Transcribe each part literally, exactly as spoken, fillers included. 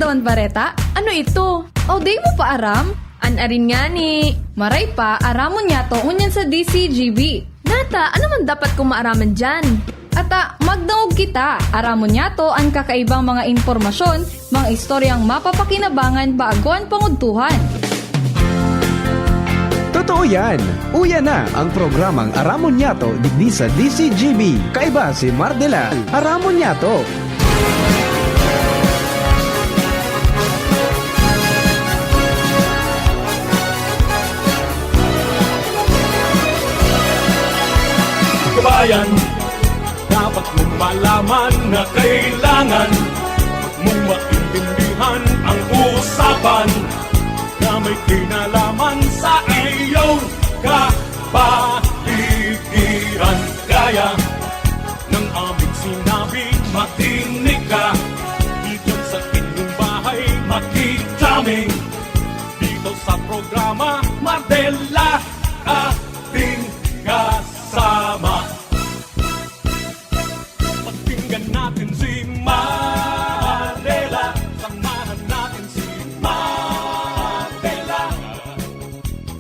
Don Bareta, ano ito? O, di mo pa aram? An arin ngani. Maray pa, aramon niyato ngunyan sa D C G B. Nata, ano man dapat kong maaraman diyan? Ata, magdangog kita. Aramon niyato an kakaibang mga impormasyon, mga istoryang mapapakinabangan bago an pangudtuhan. Totoo yan! Uya na ang programang Aramon Niyato digdi sa D C G B. Kaiba si Mardela. Aramon Niyato. Kabayan, dapat mong malaman na kailangan mong maintindihan ang usapan na may kinalaman sa iyong kapaligiran. Kaya ng aming sinabi, makinig ka. Diyan sa inyong bahay, makikita kami. Dito sa programa, Mardela, ating kasama. Pakinggan natin si Mardela. Samahan natin si Mardela.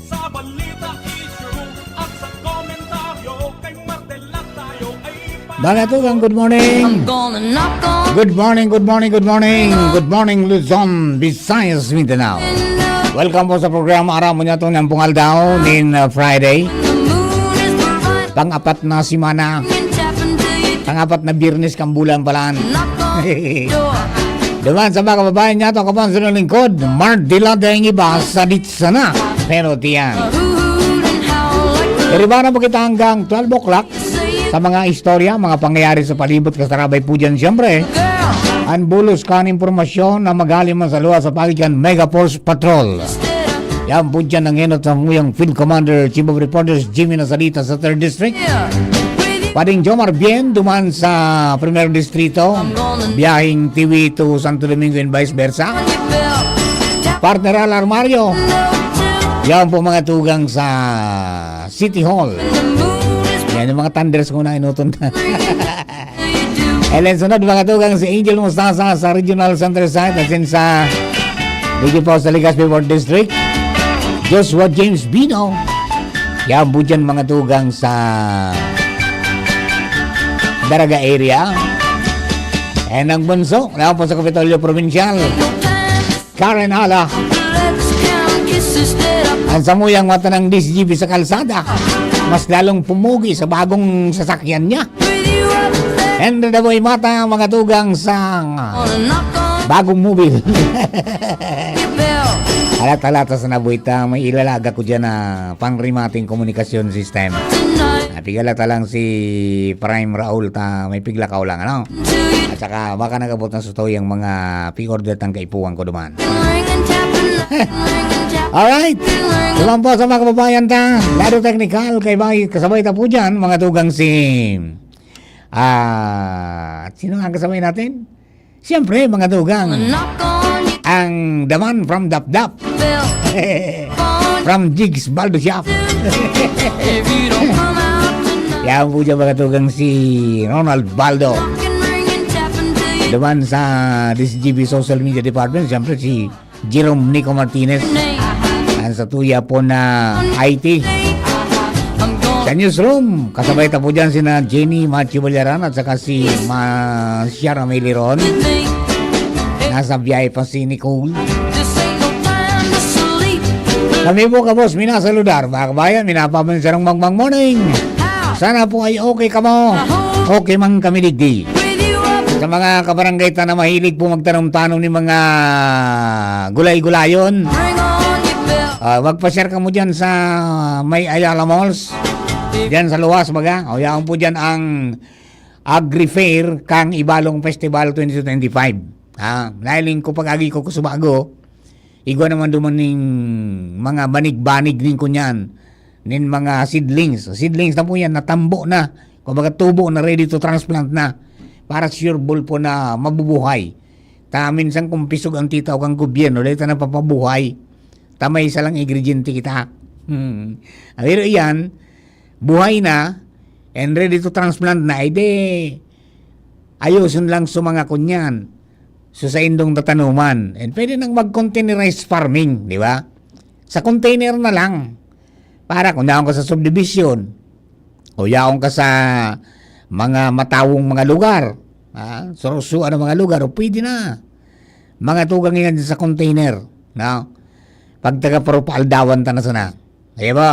Sa balita, issue at sa komentaryo, kay Mardela tayo ay pa- Mga tugang, good morning. I'm gonna knock on Good morning, good morning, good morning. Good morning, Luzon, Visayas, Mindanao. Welcome po sa programa Aramon Niyato niyang pong aldaw nin, uh, Friday. The moon is bright Pang-apat na semana. and tapping to your Pang-apat na Biyernes kang bulan palan. Knock on the door. Duman sa mga kababayan niyato, ako po ang sinulingkod, Mardela Daing Iba, sadit sana. Pero tiyan. Hoohoot and howl like a Diriba na po kita hanggang twelve o'clock. Sa mga istorya, mga pangyayari sa palibot, kasarabay po dyan, siyempre, ang bulos kan impormasyon na magaling man sa luwas sa pagitan Mega Force Patrol. Yan po dyan ang enot sa muyang Field Commander, Chief of Reporters, Jimmy Nasalita sa Third District. Pading Jomar Bien, duman sa Primer Distrito, biyaheng Tiwi to Santo Domingo and vice versa. Partner Al Armario, yan po mga tugang sa City Hall. Yan yung mga thunders ko na inuton na. Ellen Sunod, mga tugang, si Angel Mustasa sa Regional Center Site, as in sa Digipao sa Legazpi Fourth District. Joshua James Bino. Yan po dyan, mga tugang, sa Daraga area. And ang bunso, yan po sa Kapitolyo Provincial. Karen Ala. Ang samuyang mata ng D C G B sa kalsada, mas lalong pumugi sa bagong sasakyan niya. Henry Daboy Mata, mga tugang sa bagong mobile. Alat-alata sa nabuhita, may ilalaga ko dyan na pangrimating komunikasyon system. Napigalata lang si Prime Raul ta may piglakaw lang, ano? At saka baka nag-abot na sa tao yung mga pi-order tang kaipuhan ko duman. Alright. Duman po sa mga kababayan ta, lado technical, kay bay-, kasabay ta po dyan, mga tugang si, ah, sino nga ang kasabay natin? Siyempre, mga tugang. Ang The Man from Dapdap. From Jigs Baldo Shop. Yan po dyan, mga tugang, si Ronald Baldo. Duman sa D C G B Social Media Department, siyempre si Jerome Nico Martinez. Ang sa tuya po na I T. Sa newsroom, kasabay ta po dyan sina Jenny Matthew Ballaran at saka si Ma-, Shara Meliron. Nasa biyahe pa si Nicole. Kami po, kabos, minasaludar. Mga kabayan, minapamensarong magmang morning. Sana po ay okay kamo. Okay man kami digdi. Sa mga kabarangay ta na mahilig po magtanom-tanom ni mga gulay-gulayon, ah, magpa-share kamo dyan sa may Ayala Malls. Dyan sa luwas, baga. O, yaon po dyan ang Agri Fair kang Ibalong Festival twenty twenty-five. Ah, nahiling ko pag-agi ko Kusubago. Igwa naman duman ning mga banig-banig nin kunyan, nin mga seedlings. Seedlings na po yan, natambo na. Kumbaga, tubo na, ready to transplant na. Para sure ball po na mabubuhay. Ta minsan kung pisog ang titaw kang gobyerno, dahil ta napapabuhay. Ta may isa lang ingrediente kita. Hmm. Pero iyan, buhay na, and ready to transplant na, edi, ayusin lang sa mga kunyan. So, sa indong tatanuman, and pwede nang mag-containerized farming, di ba? Sa container na lang. Para kung yaon ka sa subdivision, o yaon ka sa mga matawong mga lugar, ah, surusuan ng mga lugar, o pwede na. Mga tugang yan sa container, no? Pag taga Paro, paaldawan ta na sana. Ayan po.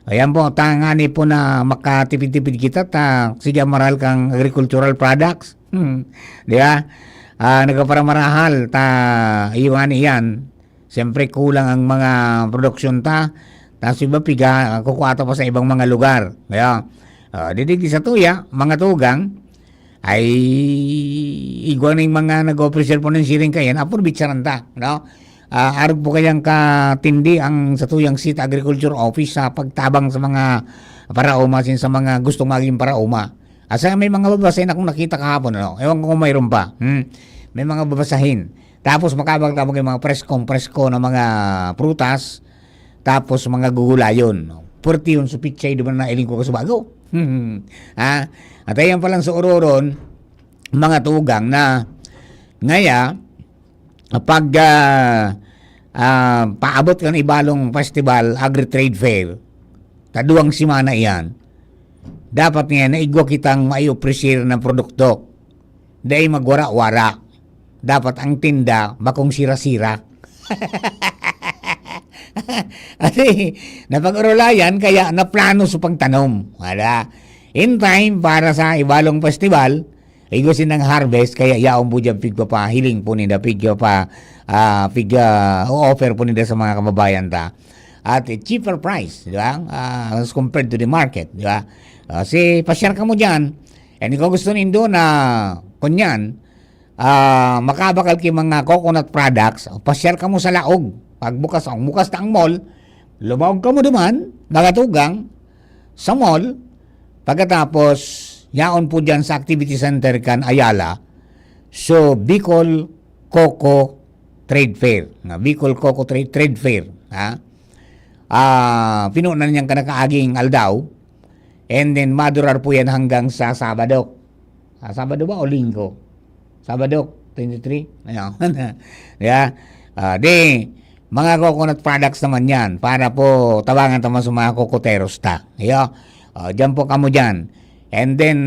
Ayan po, tangani po na makatipid-tipid kita, ta, sige, maral kang agricultural products. Hmm. Di ba? Ah, nagkaparamahal, ta, iwan iyan. Siyempre, kulang ang mga produksyon ta. Tapos iba, piga, kukuha ta pa sa ibang mga lugar. Kaya, ah, didigdi sa tuya, mga tugang, ay igwa ning mga nag-offer po ng siring kayan, apurobitsaran ta, no? Ah, arog po kayang katindi ang sa tuyang City Agriculture Office sa pagtabang sa mga paraoma, sin sa mga gustong maging paraoma. Asa may mga babasahin akong nakita kahapon, ano? Ewan ko kung mayroon pa. Hmm. May mga babasahin. Tapos makabag-abag yung mga preskong-presko na mga prutas, tapos mga gugulayon, no? Puwerte yun sa pichay, di ba, na iling ko kasubago? Ha? At ayan palang sa Ororon, mga tugang na ngaya, pag, ah, ah, paabot kan Ibalong Festival, Agri-Trade Fair, ta duwang semana iyan, dapat ngayon na igwa kitang maioprisir na produkto. Dai magwara-wara. Dapat ang tinda bakong sira-sira. Kasi napag-orolayan, kaya naplano sa pagtanom. Wala. In time, para sa Ibalong Festival, igwa sinang harvest, kaya yaon po dyan pigpapahiling po ninda, pigpapa, ah, pig, ah, o-offer po ninda sa mga kababayan ta. At a cheaper price, di ba? Ah, as compared to the market, di ba? Ah, si pasyar ka mo dyan, and kung gusto nindo na, kunyan, ah, makabakal ki mga coconut products, pasyar ka mo sa Laog. Pagbukas, ang bukas na ang mall, lumaog ka mo duman, mga tugang, sa mall, pagkatapos, yaon po dyan sa activity center kan Ayala. So, Bicol Coco Trade Fair. Nga Bicol Coco Trade, Trade Fair, ha? Ah, pinunan niyang kanakaaging aldaw. And then, madurar po yan hanggang sa Sabado. Ah, Sabado ba o Linggo? Sabado, twenty-three? Ano? Yeah. Ah, di, mga coconut products naman yan para po tabangan naman sa mga kokoteros ta. Iyo. Ah, dyan po kamo dyan. And then,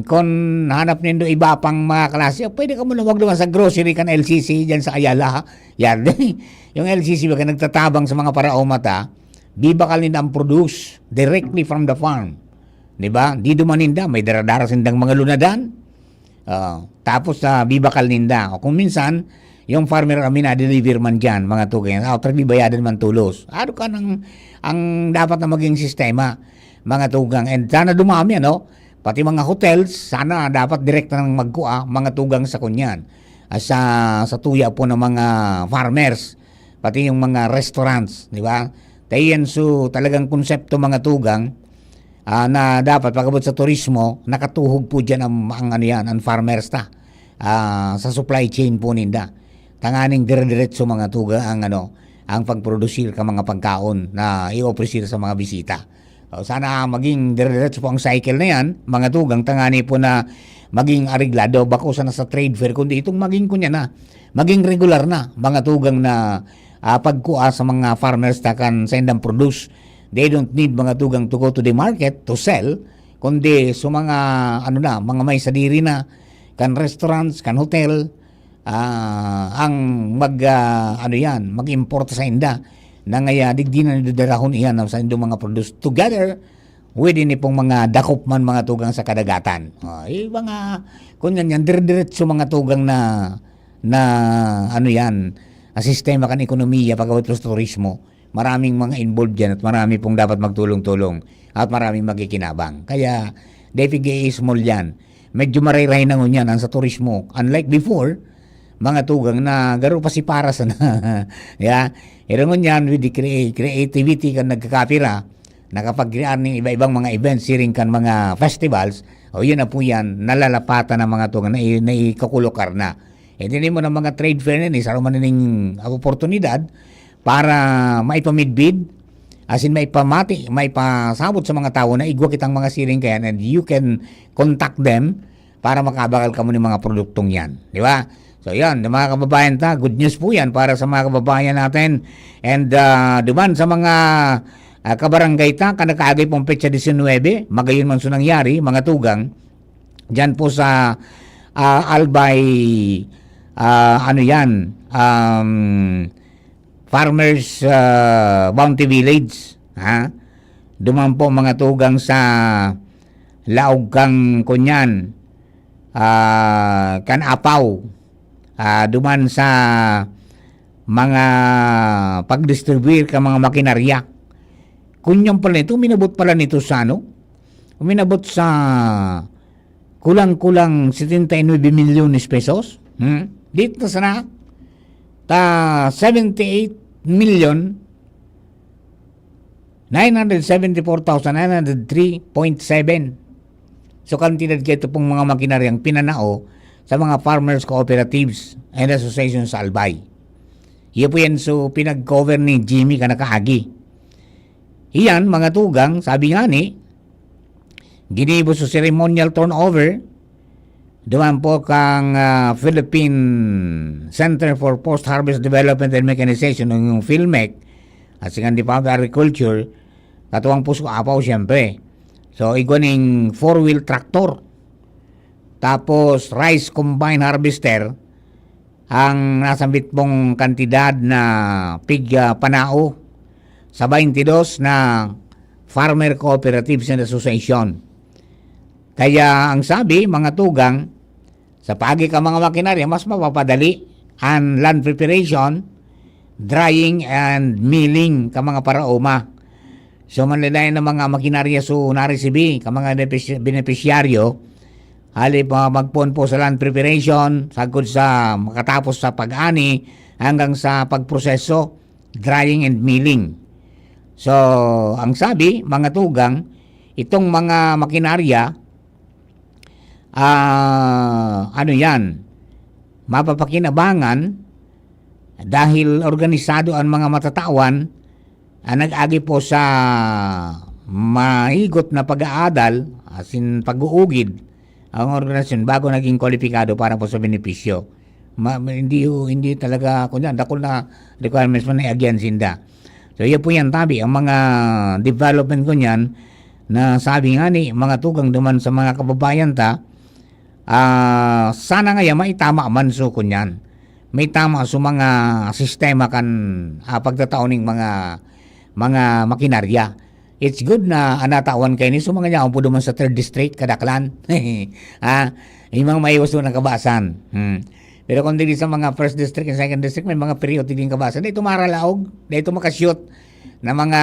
kung hanap nindo iba pang mga klase, pwede kamo lumawag naman sa grocery kan L C C dyan sa Ayala, ha? Yan. Yung L C C baga nagtatabang sa mga paraoma ta, bibakal ninda ang produce directly from the farm. Di ba? Di duman ninda, may dara-dara sindang mga lunadan. Ah, tapos, ah, bibakal ninda. O kung minsan, yung farmer kami na-deliver man dyan, mga tugang. Ah, pero bibayadan man tulos. Ano ka nang, ang dapat na maging sistema, mga tugang. And sana dumami, ano? Pati mga hotels, sana dapat direkta nang magkua, mga tugang sa kunyan. Ah, sa, sa tuya po ng mga farmers, pati yung mga restaurants, di ba? Tayan so talagang konsepto, mga tugang, ah, na dapat pag-abot sa turismo, nakatuhog po dyan ang, ang ano yan, ang farmers ta. Ah, sa supply chain po ninda. Tanganing dire-diretso, mga tugang, ang ano, ang pagprodusir ka mga pagkaon na i-offer sa mga bisita. O, sana maging dire-diretso po ang cycle na yan, mga tugang, tangani po na maging areglado, bako sana sa trade fair, kundi itong maging kunya na, maging regular na, mga tugang, na, ah, pagkua sa mga farmers ta kan sa indang produce. They don't need, mga tugang, to go to the market to sell, kundi sa mga, ano na, mga may sadiri na, kan restaurants, kan hotel, ah, ang mag, ah, ano yan, mag-import sa inda. Na ngaya, digdi na nindo darahon iyan sa indong mga produce together with ini pong mga dakop man, mga tugang sa kadagatan. Ah, eh, mga, kung yan yan, dire-diretso mga tugang na, na, ano yan, ah, sistema kan ekonomiya pag-abot sa turismo. Maraming mga involved yan at marami pong dapat magtulong-tulong at maraming makikinabang. Kaya, definitely small yan. Medyo maray-ray na ngunyan ang sa turismo. Unlike before, mga tugang na garo pa si para sana. Yeah. Pero ngunyan, with the crea-, creativity kan nagkakapira, nakapag-create ning iba-ibang mga events, siring kan mga festivals, o yun na po yan, nalalapatan ng mga tugang na i-, na ikakulokar na. E, di mo na mga trade fair na ni, sa man ning oportunidad para maipamidbid, asin maipamati, maipasabot sa mga tawo na igwa kitang mga siring kayan, and you can contact them para makabakal kamo ning mga produktong yan. Di ba? So, yan, mga kababayan ta, good news po yan para sa mga kababayan natin. And, ah, duman sa mga, ah, kabarangay ta, kan nakaagi pong petsa disinwebe, magayon man so nangyari, mga tugang, dyan po sa, ah, Albay, ah, ano yan, um, Farmers, ah, Bounty Village, ha? Duman po, mga tugang, sa laog kan, kunyan, ah, kan Apaw, ah, duman sa mga pag-distribuir kan mga makinarya. Kunyan pala nito, uminabot pala nito sa ano? Uminabot sa kulang-kulang setenta y nuebe milyones pesos. Hmm? Dito sana, ta seventy-eight million nine hundred seventy-four thousand nine hundred three point seven. So, kantidad kaito pong mga makinaryang pinanao sa mga farmers cooperatives and associations sa Albay. Iya po yan, so, pinag-cover ni Jimmy kan nakaagi. Iyan, mga tugang, sabi nga ni, ginibo sa ceremonial turnover, duman po kang, ah, Philippine Center for Post-Harvest Development and Mechanization, o yung PhilMec, at sa Department of Agriculture, katuwang po sa Apaw, siyempre. So, igwa ning four-wheel tractor. Tapos, rice combine harvester, ang nasambit mong kantidad na pig, ah, panao sa twenty-two na Farmer Cooperatives and Association. Kaya ang sabi, mga tugang, sa paagi ka mga makinarya, mas mapapadali ang land preparation, drying and milling ka mga paraoma. So, manlilayan ng mga makinarya so naresibi ka mga benepis-, benepisyaryo, hali pa magpoon po sa land preparation, sagkod sa makatapos sa pag-ani hanggang sa pagproseso, drying and milling. So, ang sabi, mga tugang, itong mga makinarya, ah, ano yan, mapapakinabangan dahil organisado ang mga matatawan, ah, nag-agi po sa mahigot na pag-aadal, as in pag-uugid, ang organisasyon bago naging kwalipikado para po sa benepisyo. Ma-, ma-, hindi ho, hindi talaga, kunya, dakul na requirements man na iagyan sinda. So, iyo po yan, tabi, ang mga development ko niyan, na sabi nga ni mga tugang duman sa mga kababayan ta, ah, sana ngaya maitama man so kunyan. Maitama so mga sistema kan, ah, pagtatao ning mga, mga makinarya. It's good na an natawan kaini so mga yaon po duman sa third district, kadaklan. Ha? Himang maiwas duman ang kabasan. Hmm. Pero kung dili sa mga first district and second district, may mga period din kabasan. Dahil ito maralaog, dahil ito makashoot na mga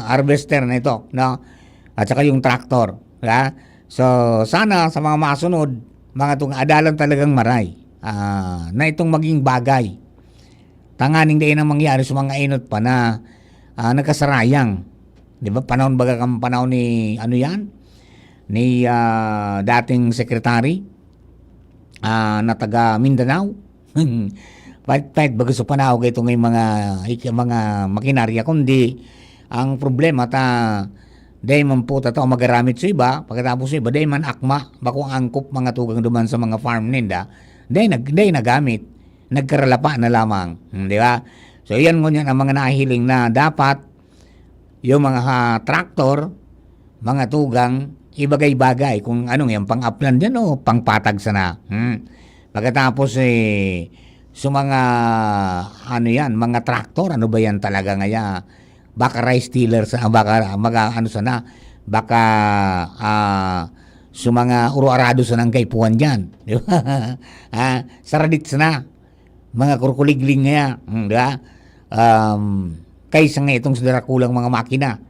harvester na ito, no? At saka yung tractor, ha? So, sana sa mga masunod, mga itong adalan talagang maray, ah, na itong maging bagay. Tanganing dai na mangyari sa mga inot pa na, ah, nagkasarayang. Di ba? Panahon baga kang panahon ni, ano yan? Ni, ah, dating secretary, ah, na taga Mindanao. Pait-pait baga sa panahon kaito ngay mga, ik-, mga makinarya, kundi ang problema ta, dai man po tataw magaramit sa iba, pagkatapos sa iba, dai man akma, bakong angkop mga tugang duman sa mga farm ninda, dai nag-, dai nagamit, nagkaralapa na lamang. Hmm, di ba? So, yan ngunyan ang mga nahiling na dapat yung mga, ha, traktor, mga tugang, ibagay-bagay kung anong yan, pang-aplan dyan o pangpatag sana. Hmm. Pagkatapos, eh, so mga, ano yan, mga traktor, ano ba yan talaga ngaya? Baka rice tiller sa, baka, mga ano sana, baka, ah, so mga uro-arado sana ang kaipuhan dyan. Di ba? Ah, saradit sana. Mga kurkuligling ngaya, hmm, di ba? Um, kaysa nga itong sa darakulang mga makina,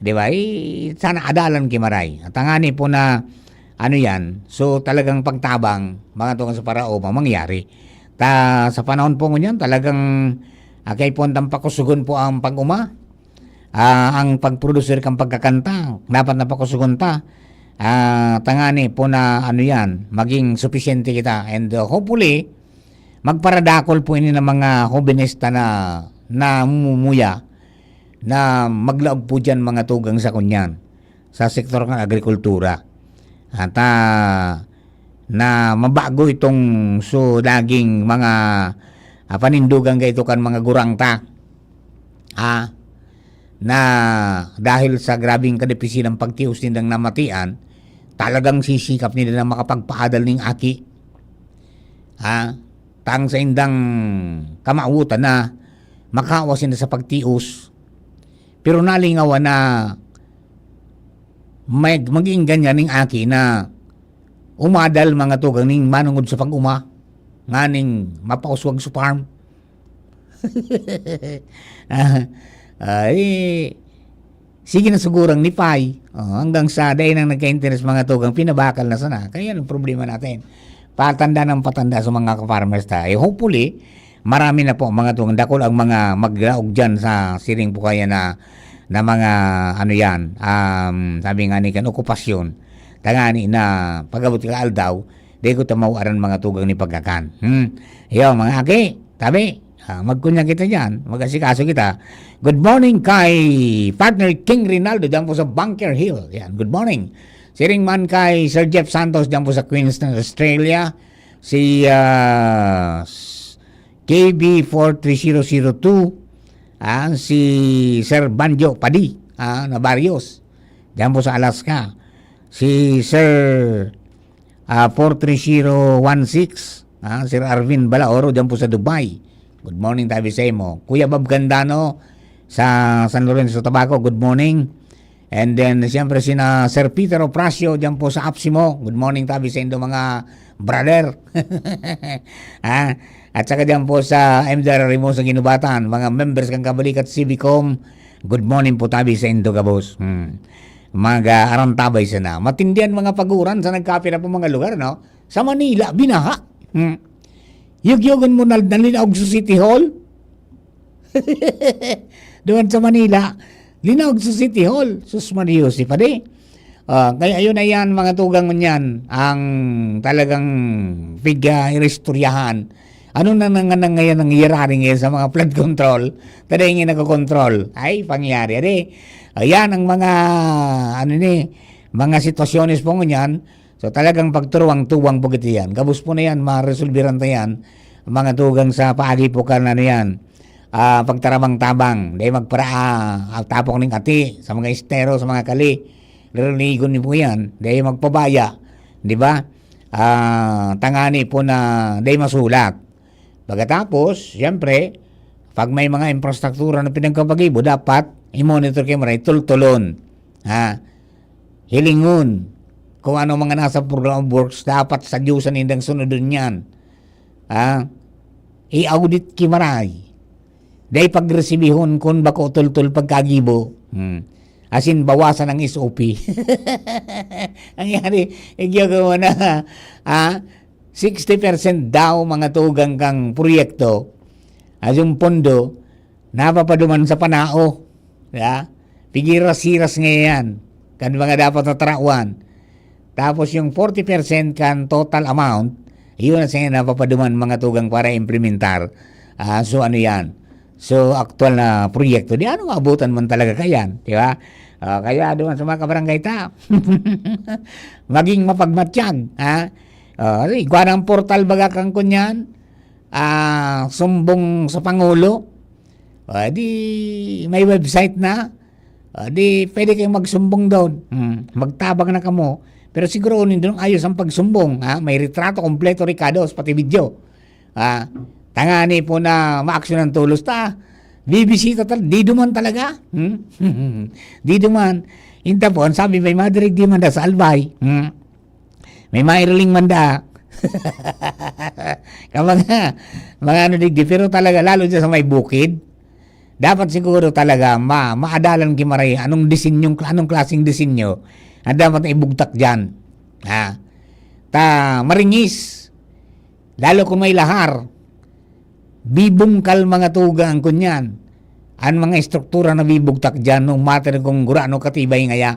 di ba? Eh, sana adalan ki maray. At tangani po na, ano yan, so talagang pagtabang, mga tunga sa paraoma, mangyari. Ta, sa panahon po ngunyan, talagang, ah, kaipuhan tang pakusugon po ang pag-uma. Ah, ang pagprodusir kan pagkakanta, dapat na pakusugon ta. Ah, tangani po na, ano yan, maging supisyente kita. And, uh, hopefully, magparadakol po ini ng mga hobenista na namumuya na maglaog po dyan mga tugang sa kunyan, sa sektor ng agrikultura. At, ah, na mabago itong so naging mga, ah, panindugan kaito kan mga gurang ta. Ah, na dahil sa grabeng kadipisilang pagtios nindang namatian, talagang sisikap ninda na makapagpaadal ning aki. Ah, tang sa indang kamawotan na makawas sinda sa pagtios. Pero nalingawan na may, maging ganyan ning aki na umadal mga tugang ning manungod sa pag-uma, nganing mapauswag sa farm. Ah, ay, sige na sigurang lipay. Oh, hanggang sa dai nang nagka-interes mga tugang, pinabakal na sana. Kaya ang problema natin, patanda ng patanda sa mga ka-farmers ta. Eh, hopefully, marami na po mga tugang, dakul ang mga maglaog dyan sa siring po kaya na, na mga, ano yan, um, sabi nga ni kan, okupasyon. Tangani na pag-abot ka aldaw, di ko ta mawaran mga tugang ni pagkakan. Hmm. Iyo, mga aki, tabi, ah, magkunya kita dyan, mag-asikaso kita. Good morning kay partner King Rinaldo dyan po sa Bunker Hill. Yan, good morning. Siring man kay Sir Jeff Santos dyan po sa Queensland, Australia. Si, ah, s-, K B four three zero zero two, ah, si Sir Banjo Padi, ah, na Barrios, dyan po sa Alaska. Si Sir, ah, four three zero one six, ah, Sir Arvin Balaoro, dyan po sa Dubai. Good morning, tabi sa imo. Kuya Bob Gandano, sa San Lorenzo, Tabaco, good morning. And then, siyempre, sina Sir Peter Oprasio, dyan po sa Apsimo. Good morning, tabi sa indo, mga brother. Ah, at saka dyan po sa M D R Rimo sa Ginubatan, mga members kan Kabalikat C B com, good morning po, tabi sa indo, gabos. Hmm. Mag, ah, arantabay sana. Matindi an mga paguran sa nagkapira po mga lugar, no? Sa Manila, binaha. Hmm. Yugyogon mo na, nalinaog sa City Hall. Duman sa Manila, linaog sa City Hall. Sus, Maria Jose, padi. Ah, kaya ayun na yan, mga tugang, ngunyan, ang talagang piga-iristoryahan. Ano na nga nangayan ang nangyayari ngayon sa mga flood control? Taday nga nagko-control. Ay, pangyayari, ade. Ayan ang mga, ano ni, mga sitwasyones po ngunyan. So, talagang pagturuwang-tuwang po kita yan. Gabos po na yan, maresolbiran ta yan. Mga tugang sa paagi po kan ano yan, ah, pagtarabang-tabang. Dai magpara-, ah, tapok ning ati sa mga estero, sa mga kali. Lirinigon niyo po yan. Dai magpabaya. Di ba? Ah, tangani po na dai masulak. Pagkatapos, siyempre, pag may mga infrastruktura na pinagkapagibo, dapat i-monitor kayo maray, tultulon. Ha? Hilingon kung ano mga nasa program of works, dapat sa Diyos ang indang sunodon yan. Ha? I-audit ki maray. Dai pagresibihon kun bako tultol pagkagibo. Hmm. Asin bawasan ang S O P. Ang yari, igyo ko na, ha? Sixty percent daw mga tugang kang proyekto, ah, yung pondo, napapaduman sa panao. Ya? Pigiras-hiras ngayon kan mga dapat na tarawan. Tapos yung forty percent kan total amount, yun na siya napapaduman mga tugang para implementar. Ah, so ano yan? So, aktual na proyekto, di ano maabutan man talaga kayan, di ba? Ah, kaya duman sa mga kabarangay ta, maging mapagmatyag, ha? Ah, igwa ng portal baga kang kunyan, ah, sumbong sa Pangulo. Ah, di may website na. Ah, di pwede kayong magsumbong doon. Hmm, magtabang na kamo. Pero siguro nindong ayos ang pagsumbong, ha? May retrato, kompleto, rekados, pati video. Ah, tangani po na maaksyon ang tulos ta. Bibisita tal-, di duman talaga. Hmm? Di duman. Inta po, ang sabi, may madirig di man da sa albay. Hmm? May mairiling man da. Kamang, mga ano digdi, pero talaga, lalo dyan sa may bukid, dapat siguro talaga ma-, maadalan ki maray anong disenyong, anong klaseng disenyo ang dapat na ibugtak dyan. Ha? Ta, maringis, lalo kung may lahar, bibungkal mga tugang kunyan. An mga estruktura na bibugtak dyan, no matter kung gurano katibay ngaya,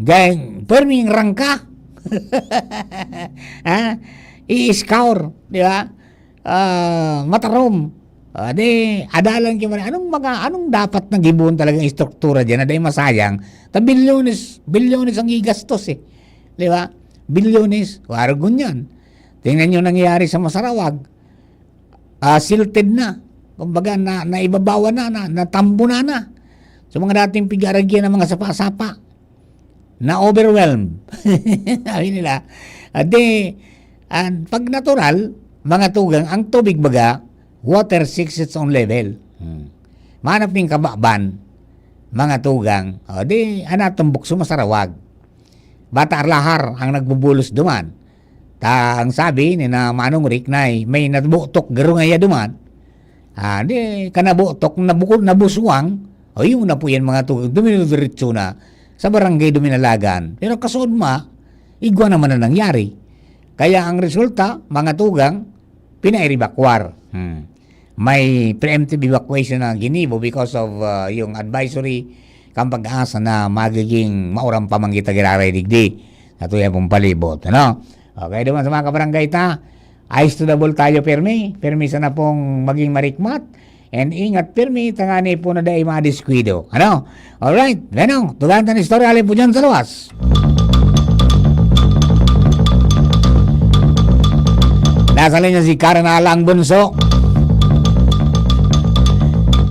gay, perming rangka. Ha? I-scour, di ba? Ah, matarom. Ah, di, adalan ki man, anong mga, anong dapat na gibohon talagang estruktura dyan na dai masayang? Ta bilyones, bilyones ang gigastos eh. Di ba? bilyones, o arog ngunyan. Tingnan nyo nangyayari sa Masarawag. Ah, silted na. Kumbaga, na, naibabawan na, na, natambunan na. So, mga dating pig-aaragyan ng mga sapa-sapa, na-overwhelm. Sabi nila. At di, ah, pag natural, mga tugang, ang tubig baga, water seeks its own level. Hmm. Mahanap ning kababan, mga tugang. O, di, anatumbok sa Masarawag. Bata Arlahar ang nagbubulos duman. Ta, ang sabi ni na Manong Rick na may nabutok garo ngaya duman. Ah, di, kanabutok, nabukol, nabuswang. O, yun na po yan, mga tugang. Dumidiretso na sa barangay Duminalagan. Pero kasunod ma, igwa naman na nangyari. Kaya ang resulta, mga tugang, pinairibakwar. Hmm. May preemptive evacuation na ginibo because of, ah, yung advisory kan PAGASA na magiging mauram pa man kita giraray digdi. Sa tuya pong palibot, ano? Okay, duman sa mga kabarangay ta, eyes to the ball tayo, permi. Permi sana pong maging marikmat. And ingat, permi, tangani po na dai madiskuido. Ano? Alright, Venong, tugan tan istorya, alin po dyan sa luwas? Nasa linya si Karen Alang Bunso.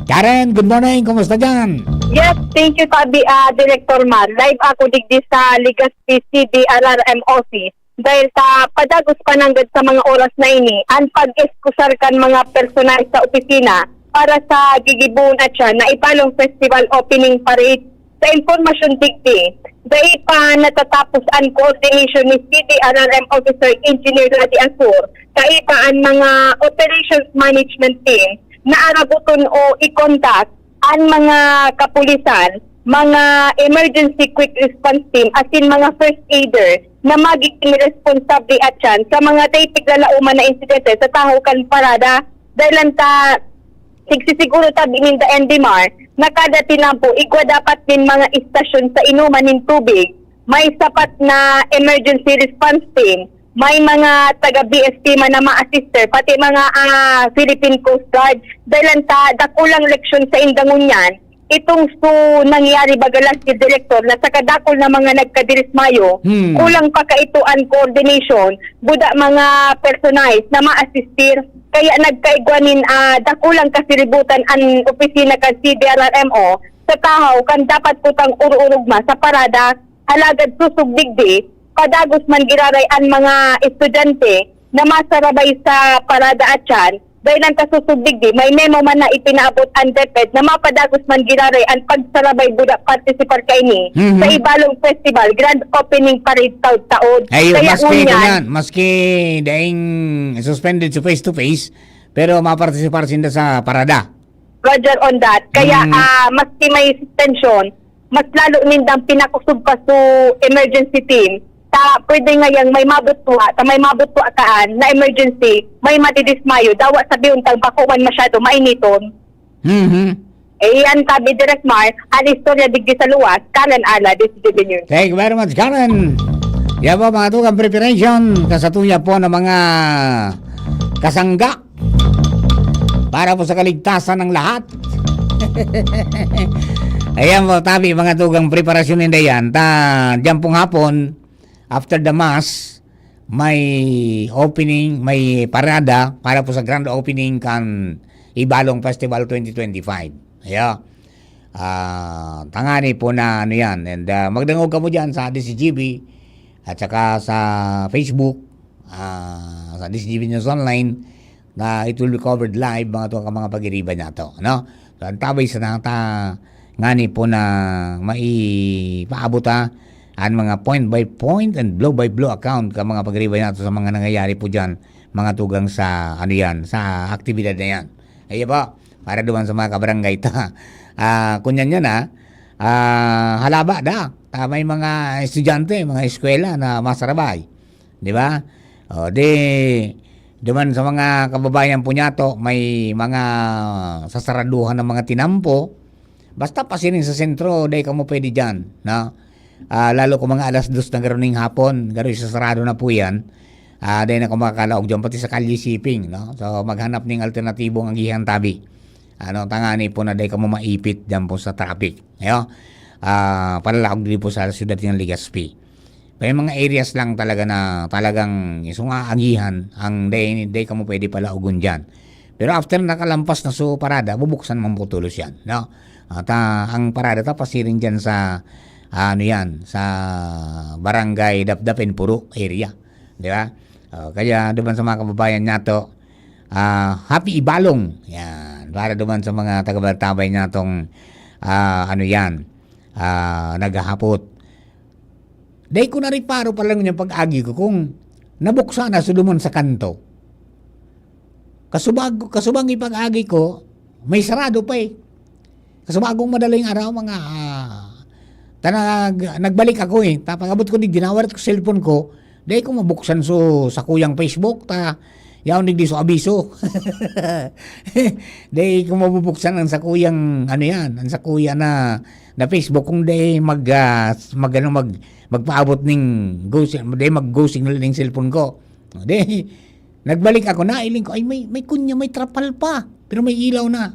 Karen, good morning. Kumusta dyan? Yes, thank you, Tabi, ah, Director Mar. Live ako digdi sa Legazpi C D R R M office. Dahil sa padagos pa nanggad sa mga oras na ini, ang pag-eskusar kan mga personal sa opisina para sa gigibohon at siya na Ibalong Festival Opening Parade. Sa impormasyon digdi, dai pa natatapos ang coordination ni C D R R M Officer Engineer Ladi Asur, kaiba ang mga operations management team na arabuton o i-contact ang mga kapulisan, mga emergency quick response team, asin mga first aider na magiging responsable at siyan sa mga dai piglalauman na insidente sa tahaw kan parada. Dahil lang ta, sigsisiguro tabi ninda, N D Mar, na kada tinampo, igwa dapat nin mga istasyon sa inuman nin tubig, may sapat na emergency response team, may mga taga B F P man na ma-assister, pati mga, ah, Philippine Coast Guard. Dahil lang ta, dakulang leksyon sa inda ngunyan, itong su nangyari baga last year, Director, na sa kadakul na mga nagkadirismayo, Hmm. kulang pa kaito an coordination, buda mga personays na ma-assistir. Kaya nagkaigwa nin, ah, dakulang kasiributan an opisina kan C D R R M O sa tahaw kan dapat kutang ururugma sa parada. Alagad susog digdi, padagos man giraray an mga estudyante na masarabay sa parada at siyan, dahil ang kasusog digdi, may memo man na ipinaabot ang DepEd na mapadagos man giraray ang pagsarabay buda partisipar kaini Mhm. sa Ibalong Festival Grand Opening Parade taod-taod. Ayun, Kaya maski ngunyan, kanyan, maski daing suspended sa face-to-face, pero mapartisipar sinda sa parada. Roger on that. Kaya, Mm. ah, maski may suspension, mas lalo nindang pinakusog pa su emergency team. Ta pwede ngayang may mabutwa, ta may mabutwa kaan na emergency, may madidismayo, dawa sabi untang bako man masyado mainiton. Mhm. Eh, yan sabi Direk Mar, ang istorya digdi sa luwas, Karen Ala, D C T V News. Thank you very much, Karen. Yan po, mga tugang preparation, kasatuya po ng mga kasangga para po sa kaligtasan ng lahat. Ayan po, tabi, mga tugang preparasyon ninda yan. Ta, diyan pong hapon, after the mass, may opening, may parada para po sa grand opening kan Ibalong Festival twenty twenty-five. Ayan. Ah, tangani po na ano yan. And, ah, magdangog kamo dyan sa D C G B at saka sa Facebook, ah, sa D C G B News Online, na it will be covered live, mga tugang, mga pag-iriba niya to, no? So, ang tabay sa nata, ngani po na maipaabot, ah, ang mga point by point and blow by blow account ka mga pag-iriba niya to sa mga nangyayari po dyan, mga tugang sa, ano yan, sa aktibidad na yan. Ayan po, para duman sa mga kabarangay ta. Ah, kunyan yan, ah, ah, halaba da. Ta may mga estudyante, mga eskwela na masarabay. Di ba? O, di, duman sa mga kababayan po niyato, may mga sasaraduhan ng mga tinampo. Basta pasiring sa sentro, dai kamo pwede dyan, no? Ah, lalo kung mga alas dos na garo ning hapon, garo isasarado na po yan. Ah, dai na kamo makakalaog dyan, pati sa Kalye Shipping, no? So, maghanap ning alternatibong agihan tabi. Ano, tangani po na dai kamo maipit dyan po sa traffic. Ayo? Ah, palalaog din po sa siyudad ng Legazpi. May mga areas lang talaga na talagang isong aagihan, ang dai, dai kamo pwede palaogon diyan. Pero after nakalampas na so parada, bubuksan man po tulos yan, no? At, ah, ang parada ta pasiring diyan sa, ah, ano yan, sa Barangay Dapdap and Puro area, di ba? Oh, kaya duman sa mga kababayan nato, ah, happy Ibalong. Yan, para duman sa mga taga-Bartabay natong, ah, ano yan, ah, naghahapot. Dai ko nareparo pa lang yung pag-agi ko kung nabuksan na so duman sa kanto. Kasubag, kasubang ipag-agi ko, may sarado pa eh. Kasubagong madaling araw, mga, ah, ta nag-, nagbalik ako eh. Ta pag-abot ko, di, dinawat ko cellphone ko, dai ko mabuksan so sakuyang Facebook, ta yaon digdi so abiso. Dai ko mabubuksan ang sakuyang, ano yan, ang sakuya na, na Facebook kung dai mag, ah, mag, ano, mag, magpaabot ning go si-, dai mag-go signal ning cellphone ko. Di, nagbalik ako, nailing ko, ay, may, may kunya, may trapal pa. Pero may ilaw na.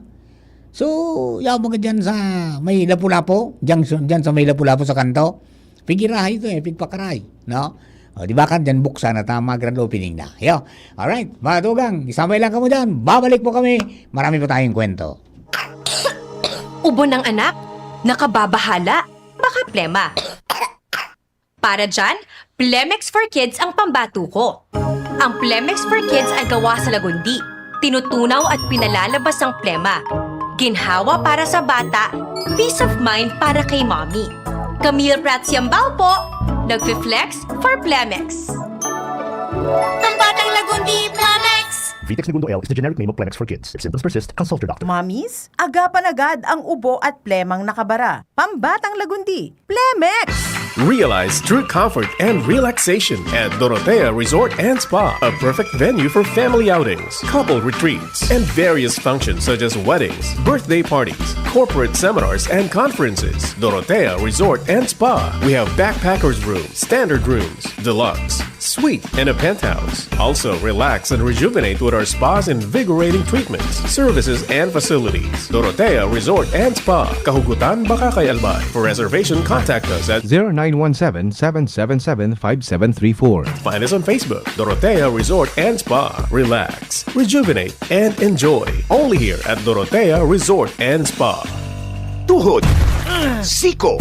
So, yaw mga dyan sa may Lapu-Lapu, dyan, dyan sa may Lapu-Lapu sa kanto. Pigirahay ito eh, pigpakaray, no? O, di ba kan dyan buksan na tama, grand opening na. Yo. Alright, mga tugang, isabay lang kamo dyan. Babalik po kami. Marami pa tayong kwento. Ubo ng anak? Nakababahala? Baka plema. Para dyan, Plemex for Kids ang pambatuko. Ang Plemex for Kids ay gawa sa lagundi, tinutunaw at pinalalabas ang plema. Ginhawa para sa bata, peace of mind para kay mommy. Camille Prats Yambao po, nagfi-flex for Plemex. Pambatang Lagundi, Plemex! Vitex Negundo L is the generic name of Plemex for kids. If symptoms persist, consult your doctor. Mommies, aga pa nagad ang ubo at plemang nakabara. Pambatang Lagundi, Plemex! Realize true comfort and relaxation at Dorotea Resort and Spa, a perfect venue for family outings, couple retreats, and various functions such as weddings, birthday parties, corporate seminars, and conferences. Dorotea Resort and Spa. We have backpackers room, standard rooms, deluxe, suite, and a penthouse. Also, relax and rejuvenate with our spa's invigorating treatments, services, and facilities. Dorotea Resort and Spa, Kahugutan, Bacacay, Albay. For reservation, contact us at zero nine one seven, seven seven seven, five seven three four. Find us on Facebook, Dorotea Resort and Spa. Relax, rejuvenate, and enjoy. Only here at Dorotea Resort and Spa. Tuhod, siko,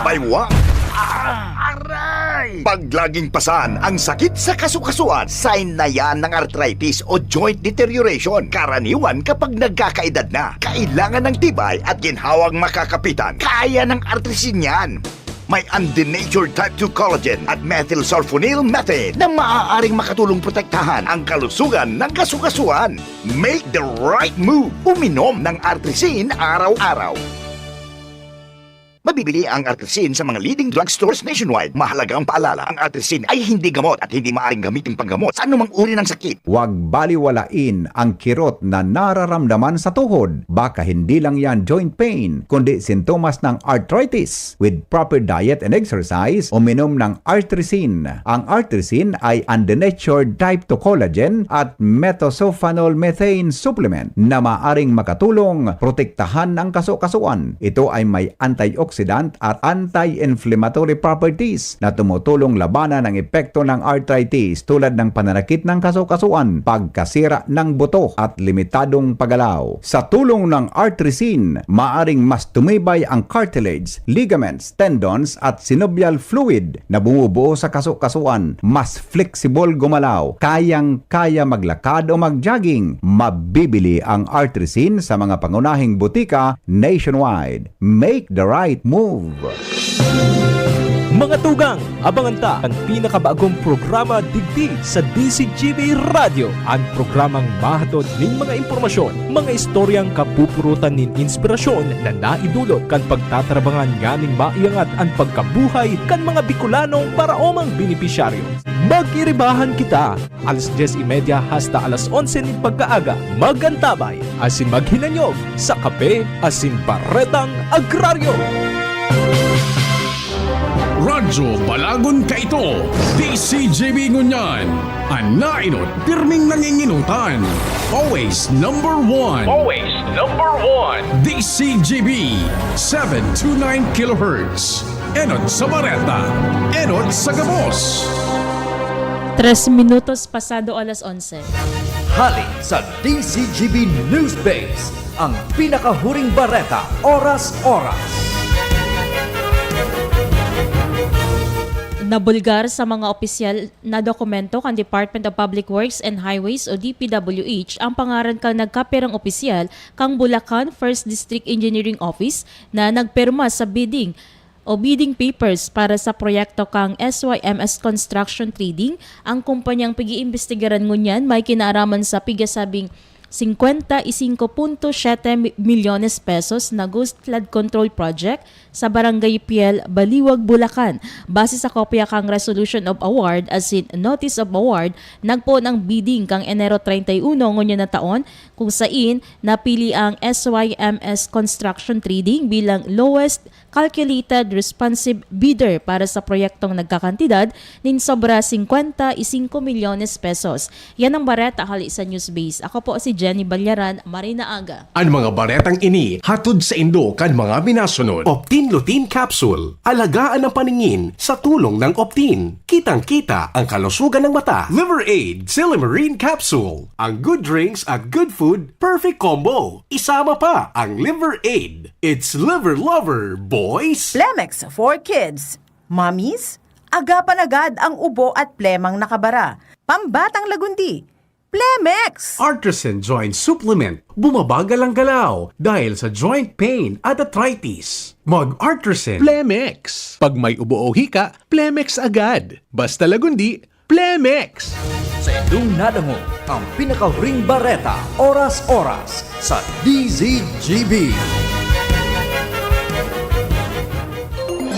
baywang, aray! Pag laging pasan ang sakit sa kasukasuan, sign na yan ng arthritis o joint deterioration. Karaniwan kapag nagkakaedad na, kailangan ng tibay at ginhawang makakapitan. Kaya ng Artrisin yan. May undenatured type two collagen at methylsulfonyl methane na maaaring makatulong protektahan ang kalusugan ng kasukasuan. Make the right move. Uminom ng Artrisin araw-araw. Mabibili ang Artrisin sa mga leading drugstores nationwide. Mahalagang paalala, ang Artrisin ay hindi gamot at hindi maaring gamitin panggamot sa anumang uri ng sakit. Huwag baliwalain ang kirot na nararamdaman sa tuhod. Baka hindi lang yan joint pain, kundi sintomas ng arthritis. With proper diet and exercise, uminom ng Artrisin. Ang Artrisin ay undenatured type two collagen at methylsulfonyl methane supplement na maaring makatulong protektahan ang kasukasuan. Ito ay may antioxidant at anti-inflammatory properties na tumutulong labanan ang epekto ng arthritis tulad ng pananakit ng kasukasuan, pagkasira ng buto at limitadong paggalaw. Sa tulong ng Artrisin, maaring mas tumibay ang cartilage, ligaments, tendons at synovial fluid na bumubuo sa kasukasuan, mas flexible gumalaw, kayang-kaya maglakad o mag-jogging. Mabibili ang Artrisin sa mga pangunahing butika nationwide. Make the right move! Mga tugang, abangan ta an pinakabagong programa digdi sa D C G B Radyo, an programang mahatod nin mga impormasyon, mga istoryang kapupurutan nin inspirasyon na naidulot kan pagtatarabangan nganing maiangat an pagkabuhay kan mga Bicolanong paraomang benepisyaryo. Mag-iribahan kita! Alas dyes y media hasta alas onse nin pagkaaga, mag-antabay asin maghinanyog sa Kape asin Baretang Agraryo. Radyo Balagon Kaito, D C G B ngunyan, an nainot pirming nanginginutan. Always number one. Always number one. D C G B, seven two nine kilohertz. Enot sa bareta, enot sa gabos. Tres minutos pasado alas onse. Hali sa D Z G B News Base, ang pinakahuring bareta, oras-oras. Nabulgar sa mga opisyal na dokumento kan Department of Public Works and Highways o D P W H ang pangaran kan nagkapirang opisyal kan Bulacan First District Engineering Office na nagpirma sa bidding o bidding papers para sa proyekto kan S Y M S Construction Trading. Ang kumpanyang pag-iimbestigaran ngunyan may kinaaraman sa pigasabing singkwenta y singko punto siyete milyones pesos na Ghost Flood Control Project sa Barangay Piel, Baliwag, Bulacan. Base sa kopya kan Resolution of Award asin Notice of Award, nagpoon ang bidding kan Enero treinta y uno ngunyan na taon, kung sain napili ang S Y M S Construction Trading bilang lowest calculated responsive bidder para sa proyektong nagkakantidad nin sobra singkwenta y singko milyones pesos. Yan ang bareta hali sa Newsbase. Ako po si Jenny Balyaran, Marina Aga. An mga baretang ini hatod saindo kan mga minasunod. Optin Lutein Capsule. Alagaan ang paningin sa tulong ng Optin. Kitang-kita ang kalusugan ng mata. Liver Aid Silimarine Capsule. Ang good drinks at good food, perfect combo. Isama pa ang Liver Aid. It's Liver Lover, boys! Plemex for kids. Mommies, agapan agad ang ubo at plemang nakabara. Pambatang lagundi. Plemex! Artisan Joint Supplement. Bumabagal ang galaw dahil sa joint pain at arthritis. Mag-Artisan. Plemex. Pag may ubo o hika, Plemex agad. Basta lagundi, Plemex. Sa indong nadangog ang pinakahuring bareta, oras-oras, sa D Z G B.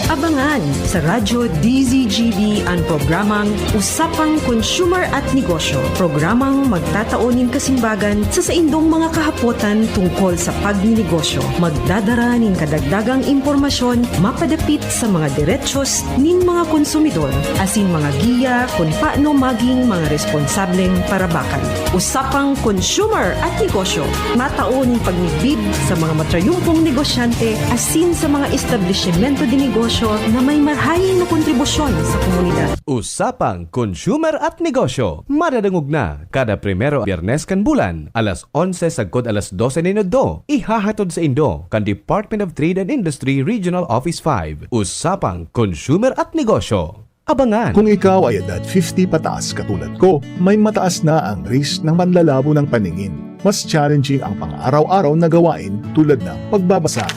Abangan sa Radyo D Z G B an programang Usapang Consumer at Negosyo, programang magtatao nin kasimbagan sa saindong mga kahapotan tungkol sa pagninegosyo. Magdadara nin kadagdagang impormasyon mapadapit sa mga derechos nin mga konsumidor asin mga giya kun paano magin mga responsableng parabakan. Usapang Consumer at Negosyo, matao nin pagmidbid sa mga matrayumpong negosyante asin sa mga establisimento de negosyo na may marhay na kontribusyon sa komunidad. Usapang Consumer at Negosyo, madadangog na kada primero Biyernes kan bulan, alas onse sagkod alas dose nin udto. Ihahatod saindo kan Department of Trade and Industry Regional Office five. Usapang Consumer at Negosyo. Abangan! Kung ikaw ay edad fifty pataas katulad ko, may mataas na ang risk ng panlalabo ng paningin. Mas challenging ang pang-araw-araw na gawain tulad ng pagbabasa,